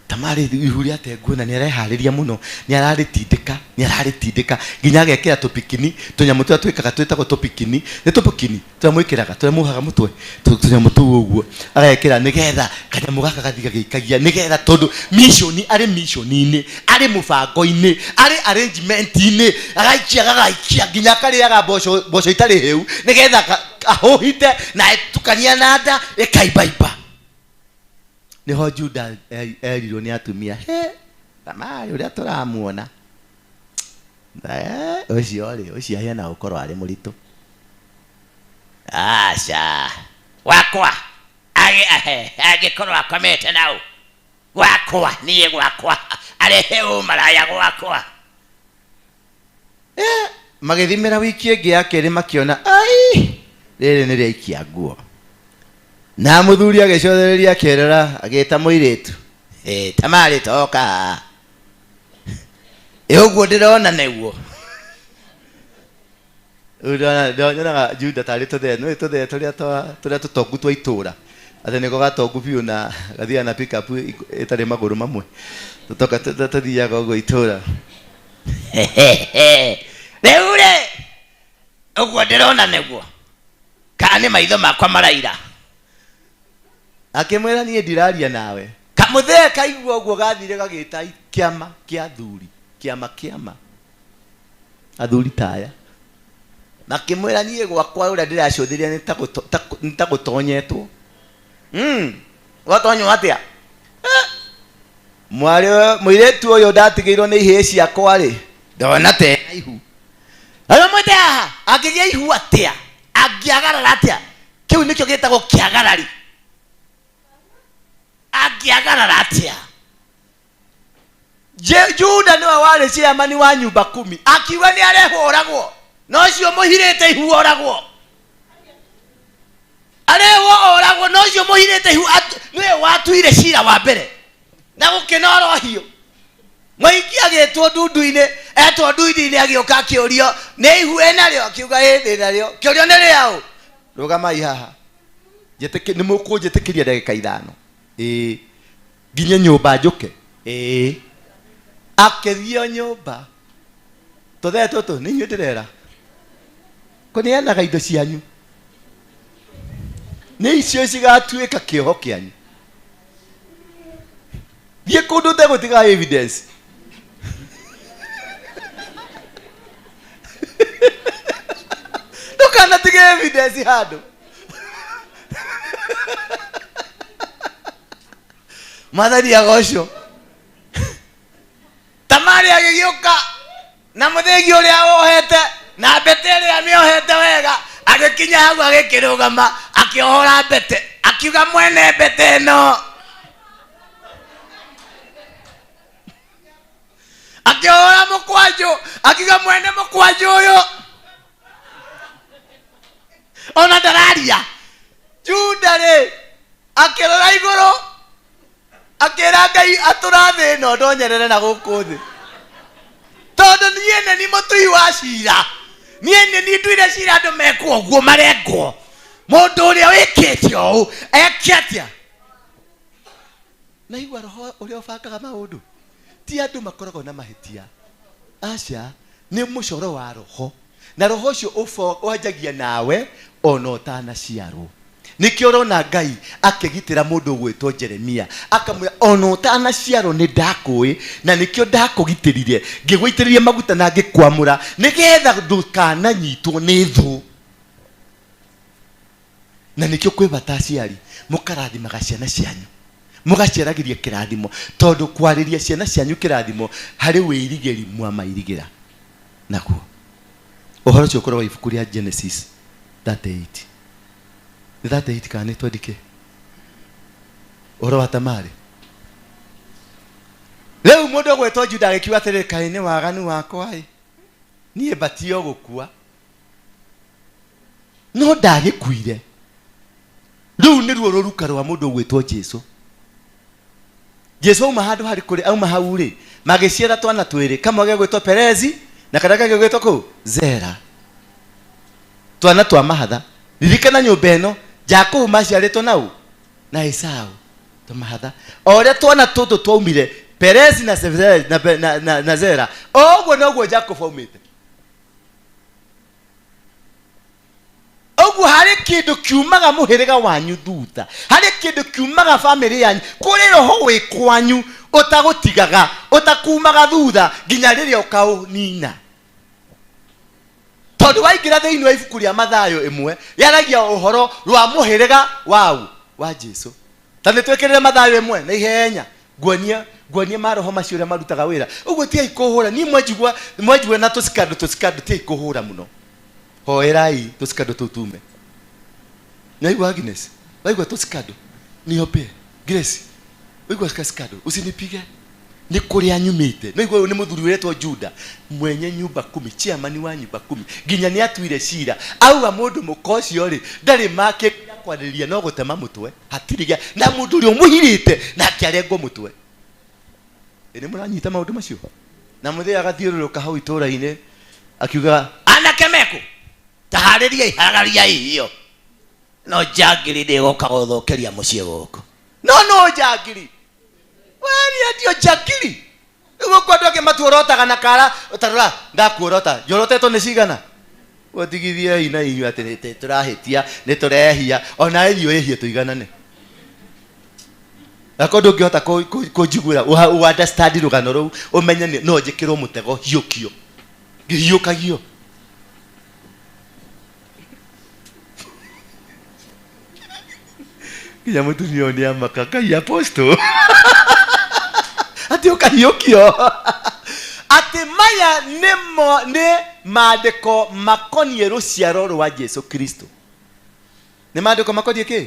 Speaker 6: Tamari ihu rĩate nguo na nĩareharĩria mũno, nĩararĩtindĩka, nĩararĩtindĩka nginya agekĩra tũpikini, tũnyamũ tũrĩa twĩkaga twĩtagwo tũpikini, nĩ tũpikini tũrĩa mwĩkĩraga, tũrĩa muohaga mũtwe, tũnyamũ tũu ũguo agekĩra nĩgetha kanyamũ gaka gathiĩ gagĩikagia, nĩgetha tondũ mission, arĩ mission-inĩ, arĩ mũbango-inĩ, arĩ arrangement-inĩ, agaikia gagaikia nginya akarĩaga mboco itarĩ hĩu nĩgetha ahũhite na ĩtukania na nda ĩkaimbaimba. Nĩho Juda erirwo nĩ atumia, he Tamari ũrĩa tũramuona ũcio rĩ, ũcio ahiana gũkorwo arĩ mũritũ. Aca
Speaker 1: wakwa angĩkorwo akomete nau gwakwa, niĩ gwakwa arehe ũmaraya gwakwa.
Speaker 6: Magĩthimĩra wiki ĩngĩ ya kerĩ makĩona ai rĩrĩ nĩ rĩaikia nguo. Na mũthuri agĩcothereria akĩrora agĩta mũirĩtu, Tamari toka, ũguo ndĩrona nĩguo. Nyonaga Juda tarĩ tũthee, nĩũĩ tũthee tũrĩa tũtongu twa itũũra, atĩ nĩko gatongu biũ na gathiaga na pick up ĩtarĩ magũrũ mamwe, tũtoka tũthiaga ũguo itũũra.
Speaker 1: Rĩu rĩ, ũguo ndĩrona nĩguo, kana nĩ maitho makwa maraira?
Speaker 6: Akĩmwĩra niĩ ndiraria nawe. Kamũthee kaigua ũguo gathire gagĩta kĩama kĩa athuri, kĩama kĩama athuri taya, makĩmwĩra niĩ gwakwa ũrĩa ndĩracũthĩria nĩ ta gũtonyetwo. Gwatonywo atĩa? Mwarĩ mũirĩtu ũyũ ndatigĩirwo nĩ ihĩĩ ciakwa rĩ, ndona ta ena ihu. Arĩa mwĩte haha, angĩgĩa ihu atĩa? Angĩagarara atĩa? Kĩu nĩkĩo gĩtagwo kĩagarari.
Speaker 1: Angĩagarara atĩa?
Speaker 6: Juda nĩwe warĩ chairman wa nyumba kumi, akiuga nĩ arehũragwo, na ũcio mũhirĩte ihu oragwo. Arehwo oragwo, na ũcio mũhirĩte ihu nĩwe watuire cira wa mbere na gũkĩnorwo hiũ. Mũhiki agĩtwo ndundu-inĩ, etwo ndundu-inĩ agĩũka akĩũrio nĩ ihu ĩnarĩo, akiuga ĩ ndĩ narĩo. Kĩũrio nĩ rĩaũ? Rũgamai haha, nĩ mũkũnjĩtĩkĩria ndagĩka ithano? Ĩĩ. Nginye nyũmba njũke? Ĩĩ. Akĩthio nyũmba, tũthee tũtũ nĩ inyuĩ ndĩrera, kũneanaga indo cianyu, nĩ icio cigatuĩka kĩoho kĩanyu. Thiĩ kũndũ ũtegũtiga evidence. Ndũkanatige evidence handũ. Mwathani agocwo. Tamari agĩgĩũka na mũthĩgi ũrĩa wohete na mbete ĩrĩa mĩohete wega, agĩkinya hau agĩkĩrũgama akĩohora mbete, akiuga mwene mbete ĩno. Akĩohora mũkwanjũ, akiuga mwene mũkwanjũ ũyũ. Ona ndararia. Juda rĩ, akĩrora igũrũ, akĩra Ngai atũra thĩ ĩno ndonyerere na gũkũ thĩ, tondũ niĩ nĩ niĩ mũtui wa cira, niĩ nĩ niĩ nduire cira andũ mekwo ũguo marengwo, mũndũ ũrĩa wĩkĩte ũũ eke atĩa?
Speaker 3: Naigua roho ũrĩa ũbangaga maũndũ. Ti andũ makoragwo na mahĩtia. Aca, nĩ mũcoro wa roho. Na roho ũcio wanjagia nawe ona ũtanaciarwo. Nĩkĩo ũrona Ngai akĩgitĩra mũndũ ũgwĩtwo Jeremia, akamwĩra ona ũtanaciarwo nĩ ndakũĩ, na nĩkĩo ndakũgitĩrire, ngĩgũitĩrĩria maguta na ngĩkwamũra, nĩgetha ndũkananyitwo nĩ thũ. Na nĩkĩo kwĩ bata aciari mũkarathimaga ciana cianyu, mũgaciaragĩria kĩrathimo, tondũ kwarĩria ciana cianyu kĩrathimo harĩ wĩirigĩri mwamairigĩra naguo. Ũhoro ũcio ũkoragwo ibuku rĩa Genesis 38. Nĩ 38 kana nĩ 20 kĩ? Ũhoro wa Tamari. Rĩu mũndũ ũgwĩtwo Juda agĩkiuga atĩrĩrĩ, kaĩ nĩ waganu wakwa ĩ, niĩ mbatio gũkua. No ndagĩkuire. Rĩu nĩruo rũruka rwa mũndũ ũgwĩtwo Jesu. Jesu auma handũ harĩ kũrĩ, auma hau rĩ, magĩciara twana twĩrĩ, kamwe gegwĩtwo Perezi na karĩa kangĩ gegwĩtwo kũ? Zera. Twana twa mahatha. Ririkana nyũmba ĩno, Jakubu maciarĩtwo na ũ? Na Esau. Twa mahatha. O ũrĩa twana tũtũ twaumire, Perezi na Zera, na Zera, o ũguo noguo Jakubu aumĩte. Ũguo harĩ kĩndũ kiumaga mũhĩrĩga wanyu thutha, harĩ kĩndũ kiumaga bamĩrĩ yanyu, kũrĩ roho wĩ kwanyu ũtagũtigaga, ũtakumaga thutha nginya rĩrĩa ũkaũnina. Tondũ waingĩra thĩinĩ wa ibuku rĩa Mathayo ĩmwe, rĩaragia ũhoro rwa mũhĩrĩga wau wa Jesu. Ta nĩ twĩkĩrĩre Mathayo ĩmwe na ihenya, nguonie maroho macio ũrĩa marutaga wĩra. Ũguo tigai kũhũra, niĩ mwanjigua na tũcikando tũcikando, tigai kũhũra mũno. Hoerai tũcikando tũu tume. Nĩwaigua Agnes? Waigua tũcikando? Niombee. Grace, waigua kacikando? Usinipige. Nĩ kũrĩa nyumĩte. Nĩwaigua ũyũ nĩ mũthuri wĩtwo Juda, mwenye nyumba kumi, chairman wa nyumba kumi. Nginya nĩ atuire cira. Auga mũndũ mũka ũcio rĩ, ndarĩ make kwarĩrĩria no gũtema mũtwe. Hatirĩ gĩa, na mũndũ ũrĩa ũmũhirĩte nake arengwo mũtwe. Ĩ nĩ mũranyita maũndũ macio? Na mũthĩ agathiũrũrũka hau itũũra-inĩ akiuga,
Speaker 6: anake meku, taharĩriai, haragariai irio. No njangiri ndĩgoka gũthũkĩria mũciĩ gũkũ.
Speaker 3: No no njangiri. Weria ndio njangiri. Rĩu ũguo andũ angĩ matuorotaga na kara, tarora, ndakuorota. Njorotetwo nĩ cigana? Gũtigithiei na inyuĩ atĩ nĩ tũrahĩtia, nĩ tũrehia, ona inyuĩ ĩhie tũiganane. Akorwo ndũngĩhota kũnjiguĩra, ũ understand rũgano rũu, ũmenye no njĩkĩrwo mũtego, hiũkio. Ngĩhiũkagio. Nginya mũtumia ũyũ nĩamaka, Ngai apostle. Atĩ ũkahiũkio. Atĩ maya nĩ maandĩko makoniĩ rũciaro rwa Jesu Kristo. Nĩ maandĩko makoniĩ kĩ?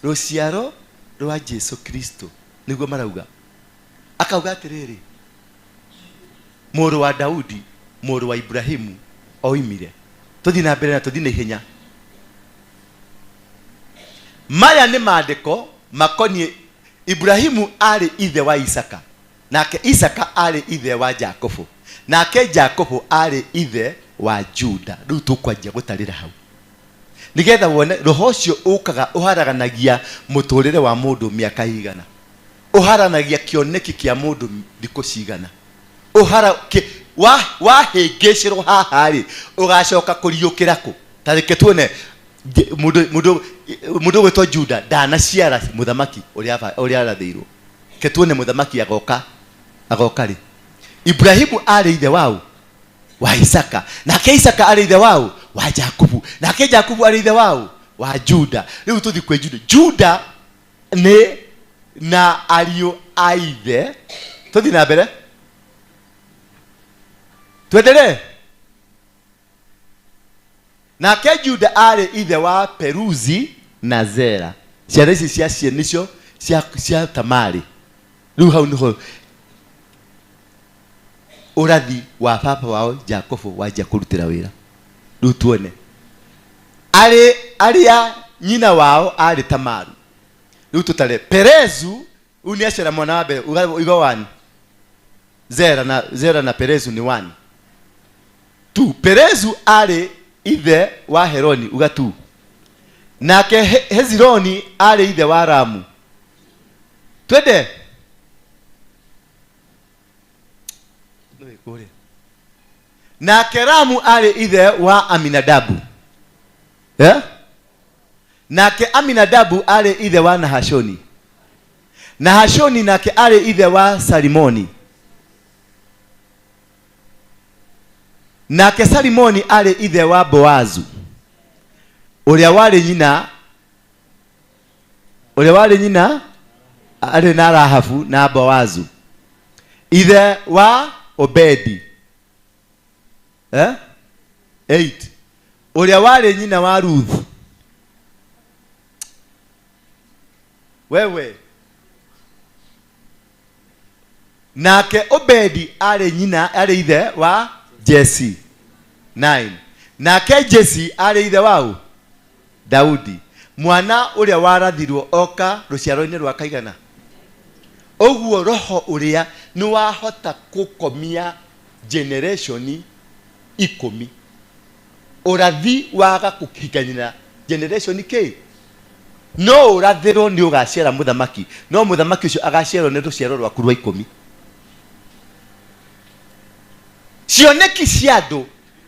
Speaker 3: Rũciaro rwa Jesu Kristo. Nĩguo marauga. Akauga atĩrĩrĩ, mũrũ wa Daudi, mũrũ wa Ibrahimu oimire. Tũthiĩ na mbere na tũthiĩ na ihenya. Maya nĩ maandĩko makoniĩ Ibrahimu arĩ ithe wa Isaka, nake Isaka arĩ ithe wa Jakubu, nake Jakubu arĩ ithe wa Juda. Rĩu tũkwanjia gũtarĩra hau nĩgetha wone roho ũcio ũkaga ũharaganagia mũtũrĩre wa mũndũ mĩaka igana, ũharanagia kĩoneki kĩa mũndũ thikũ cigana, wahĩngĩcĩrwo haha rĩ, ũgacoka kũriũkĩra kũ? Ta reke tuone mũndũ ũgwĩtwo Juda ndanaciara mũthamaki ũrĩa arathĩirwo. Reke tuone mũthamaki agoka rĩ. Ibrahimu arĩ ithe wau wa Isaka, nake Isaka arĩ ithe wau wa Jakubu, nake Jakubu arĩ ithe wau wa Juda. Rĩu tũthiĩ kwĩ Juda. Juda nĩ na ariũ a ithe. Tũthiĩ na mbere, tuendelee. Nake Juda arĩ ithe wa Peruzi na Zera. Ciana ici cia cie nĩcio cia Tamari. Rĩu hau nĩho ũrathi wa baba wao Jakubu wanjia kũrutĩra wĩra. Rĩu tuone arĩa nyina wao arĩ Tamaru. Rĩu tũtare Perezu, rĩu nĩ aciara mwana wa mbere, uga 1. Zera na Perezu ni 1. 2. Perezu arĩ ithe wa Heroni, uga 2. Nake Hezironi arĩ ithe wa Ramu. Twende. Kũrĩa. Nake Ramu arĩ ithe wa Aminadabu. Eh? Nake Aminadabu arĩ ithe wa Nahashoni. Nahashoni nake arĩ ithe wa Salimoni. Nake Salimoni arĩ ithe wa Boazu ũrĩa warĩ nyina ũrĩa warĩ nyina arĩ na Rahabu na Boazu ithe wa Obedi. Eh? 8 ũrĩa warĩ nyina wa Ruth. Wewe nake Obedi arĩ nyina arĩ ithe wa Jesse. 9 nake Jesse arĩ ithe wa ũ? Daudi mwana ũrĩa warathirwo oka rũciaro-inĩ rwa kaigana. Ũguo roho ũrĩa nĩ wahota kũkomia generation 10. Ũrathi waga kũhikania generation kĩ? No ũrathĩrwo nĩ ũgaciara mũthamaki, no mũthamaki ũcio agaciarwo nĩ rũciaro rwaku rwa 10. Cioneki cia andũ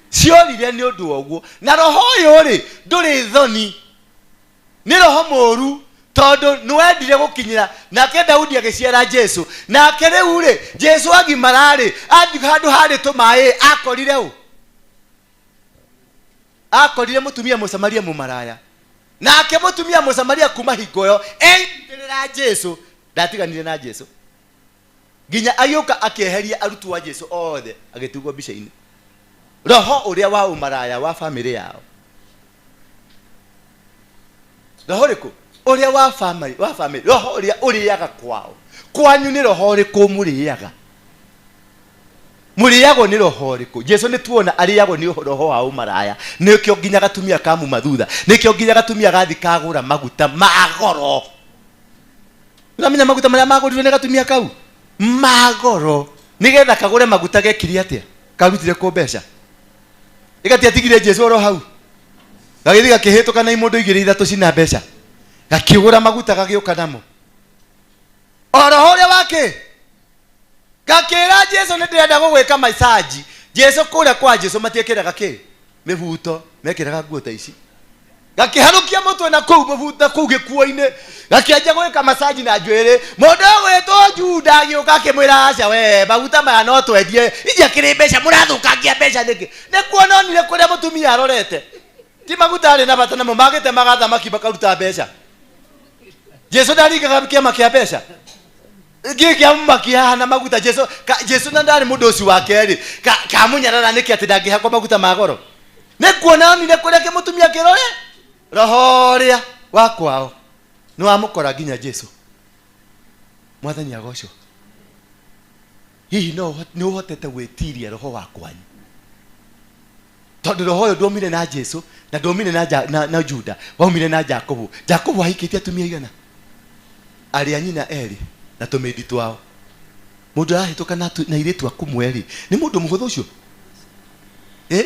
Speaker 3: ciorire nĩ ũndũ wa ũguo. Na roho ũyũ rĩ ndũrĩ thoni, nĩ roho mũũru tondũ nĩwendire gũkinyĩra. Nake Daudi agĩciara Jesu. Nake rĩu rĩ Jesu agimara rĩ athiĩ handũ harĩ tũmaĩ akorire ũ? Akorire mũtumia Mũsamaria mũmaraya. Nake mũtumia Mũsamaria kuma hingo ĩyo enyitĩrĩra Jesu, ndatiganire na Jesu nginya agĩũka akĩeheria arutwo a Jesu othe agĩtugwo mbica-inĩ. Roho ũrĩa wa ũmaraya wa famĩlĩ yao. Roho ũrĩkũ? Ũrĩa wa famĩlĩ, wa famĩlĩ. Roho ũrĩa ũrĩaga kwao. Kwanyu nĩ roho ũrĩkũ mũrĩaga? Mũrĩagwo nĩ roho ũrĩkũ? Jesu nĩ tuona arĩagwo nĩ roho wa ũmaraya. Nĩkĩo nginya gatumia kamuma thutha. Nĩkĩo nginya gatumia gathi kagũra maguta ma goro. Ũramenya maguta marĩa magũrirwo nĩ gatumia kau? Ma goro. Nĩgetha kagũre maguta gekire atĩa? Karutire kũ mbeca? Ĩgatiatigire Jesu oro hau. Gagĩthiĩ gakĩhĩtũka na imũndũ 2 3 cina mbeca. Gakĩgũra maguta gagĩũka namo. O roho ũrĩa wake gakĩra Jesu nĩ ndĩrenda gũgwĩka massage. Jesu kũrĩa kwa Jesu matiĩkĩraga kĩ? Mĩbuto, mekĩraga nguo ta ici. Gakĩharũkia mũtwe na kũu mũbuto kũu gĩkuo-inĩ. Gakĩanjia gwĩka massage na njuĩrĩ. Mũndũ ũgwĩtwo Juda agĩũka akĩmwĩra aca we maguta maya no twendie. Iria kĩrĩ mbeca mũrathũkangia mbeca nĩkĩ? Nĩ kuona onire kũrĩa mũtumia arorete. Ti maguta arĩ na bata namo magĩtemaga thamaki makaruta mbeca. Jesu ndaringaga kĩama kĩa mbeca. Gĩkĩ amũmakia haha na maguta. Jesu Jesu na ndarĩ mũndũ ũcio wa kerĩ. Kamũnyarara nĩkĩ atĩ ndangĩhakwo maguta ma goro? Nĩ kuona onire kũrĩa kĩmũtumia kĩrore roho ũrĩa wa kwao nĩ wamũkora nginya Jesu. Mwathani agocwo. Hihi no nĩ ũhotete gwĩtiria roho wa kwanyu? Tondũ roho ũyũ ndwaumire na Jesu na ndwaumire na Juda, waumire na Jakubu. Jakubu ahikĩtie atumia igana? Arĩa nyina erĩ na tũmĩndi twao. Mũndũ arahĩtũka na airĩtu aku mwerĩ nĩ mũndũ mũhũthũ ũcio?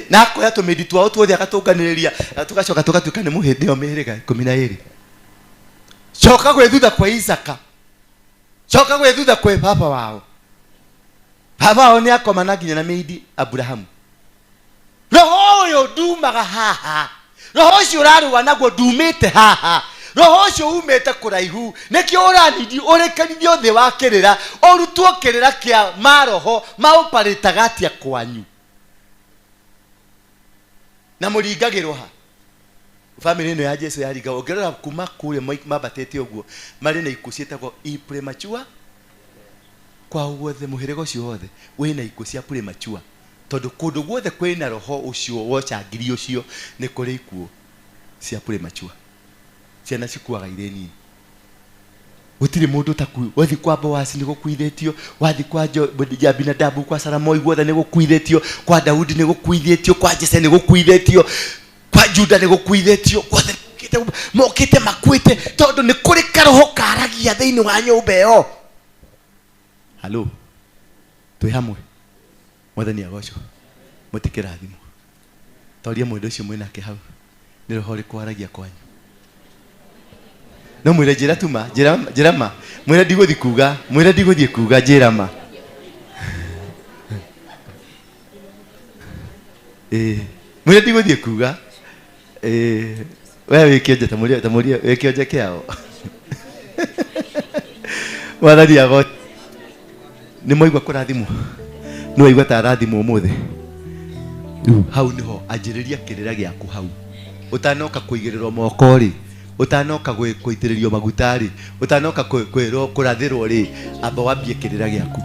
Speaker 3: Na akoya tũmĩndi twao tuothe agatũnganĩrĩria na tũgacoka tũgatuĩka nĩ mũhĩndĩ o mĩhĩrĩga 12. Coka gwĩ thutha kwa Isaka. Coka gwĩ thutha kwĩ baba wao. Baba wao nĩ akoma na nginya na mĩindi Abrahamu. Roho ũyũ ndumaga haha. Roho ũcio ũrarũa naguo ndumĩte haha. Roho ũcio umĩte kũraihu. Nĩkĩo ũranindi ũrekanithio thĩ wa kĩrĩra, ũrutwo kĩrĩra kĩa maroho maũparĩtaga atĩa kwanyu. Na mũringagĩrwo ha? Famĩlĩ ĩno ya Jesu yaringagwo. Ũngĩrora kuma kũrĩa mambatĩte ũguo, marĩ na ikuũ ciĩtagwo premature. Kwao guothe mũhĩrĩga ũcio wothe wĩna ikuũ cia premature. Tondũ kũndũ guothe kwĩna roho ũcio wa ũcangiri ũcio nĩ kũrĩ ikuũ cia premature. Ciana cikuaga irĩ nini. Gũtirĩ mũndũ ũtakuĩ. Wathiĩ kwa Boasi nĩ gũkuithĩtio, wathiĩ kwa Abinadabu, kwa Salamoi guothe nĩ gũkuithĩtio, kwa Daudi nĩ gũkuithĩtio, kwa Jese nĩ gũkuithĩtio, kwa Juda nĩ gũkuithĩtio, guothe mokĩte makuĩte tondũ nĩ kũrĩ karoho karagia thĩinĩ wa nyũmba ĩyo. Halo, twĩ hamwe. Mwathani agocwo. Mũtikĩrathimwo. Toria mũndũ ũcio mwĩnake hau. Nĩ roho ũrĩkũ waragia kwanyu? No mwĩre njĩra tu ma, njĩra ma. Mwĩre ndigũthiĩ kuga, mwĩre ndigũthiĩ kuga njĩra ma. Mwĩre ndigũthiĩ kuga. We wĩ kĩonje ta mũrie wĩ kĩonje kĩao. Mwathani ago nĩ mwaigua kũrathimwo? Nĩ waigua ta arathimwo ũmũthĩ? Rĩu hau nĩho anjĩrĩria kĩrĩra gĩaku hau. Ũtanoka kũigĩrĩrwo moko rĩ, ũtanoka gũitĩrĩrio maguta rĩ, ũtanoka kwĩrwo kũrathĩrwo rĩ, amba wambie kĩrĩra gĩaku.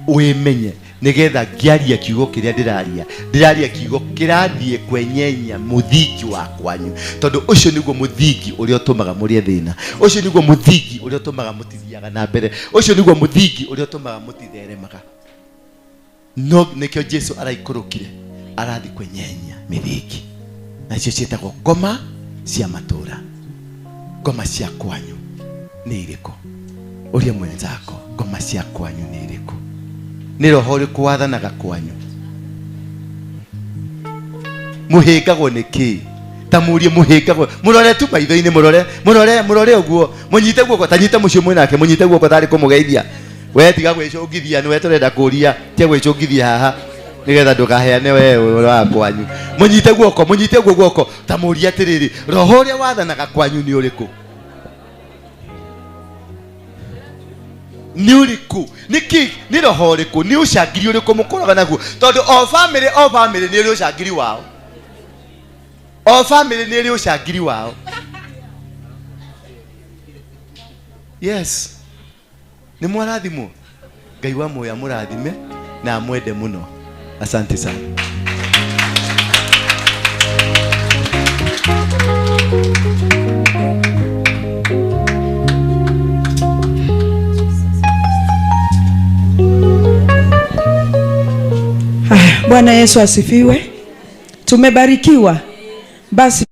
Speaker 3: Wĩmenye nĩgetha ngĩaria kiugo kĩrĩa ndĩraria, ndĩraria kiugo kĩrathiĩ kwenyenya mũthingi wa kwanyu, tondũ ũcio nĩguo mũthingi ũrĩa ũtũmaga mũrĩe thĩna, ũcio nĩguo mũthingi ũrĩa ũtũmaga mũtithiaga na mbere, ũcio nĩguo mũthingi ũrĩa ũtũmaga mũtitheremaga. No nĩkĩo Jesu araikũrũkire arathi kwenyenya mĩthingi, nacio ciĩtagwo ngoma cia matũra. Ngoma cia kwanyu nĩ irĩkũ? Ũria mwenzako, ngoma cia kwanyu nĩ irĩkũ? Nĩ roho ũrĩkũ wathanaga kwanyu? Mũhĩngagwo nĩ kĩĩ? Ta mũrie mũhĩngagwo, mũrore tu maitho-inĩ, mũrore mũrore mũrore ũguo, mũnyite guoko, ta nyite mũcio mwĩnake, mũnyite guoko tarĩ kũmũgeithia. We tiga gwĩcũngithia, nĩwe tũrenda kũria, tiga gwĩcũngithia haha nĩgetha ndũkaheane we ũhoro wa kwanyu. Mũnyite guoko, mũnyite ũguo guoko, ta mũrie atĩrĩrĩ, roho ũrĩa wathanaga kwanyu nĩ ũrĩkũ? Nĩ ũrĩkũ? Nĩkĩ? Nĩ roho ũrĩkũ? Nĩ ũcangiri ũrĩkũ mũkũraga naguo? Tondũ o bamĩrĩ, o bamĩrĩ nĩ ĩrĩ ũcangiri wao. O bamĩrĩ nĩ ĩrĩ ũcangiri wao. Yes. Nĩ mwarathimwo? Ngai wa muoyo amũrathime na amwende mũno. Asante sana.
Speaker 7: Bwana Yesu asifiwe. Tumebarikiwa. Basi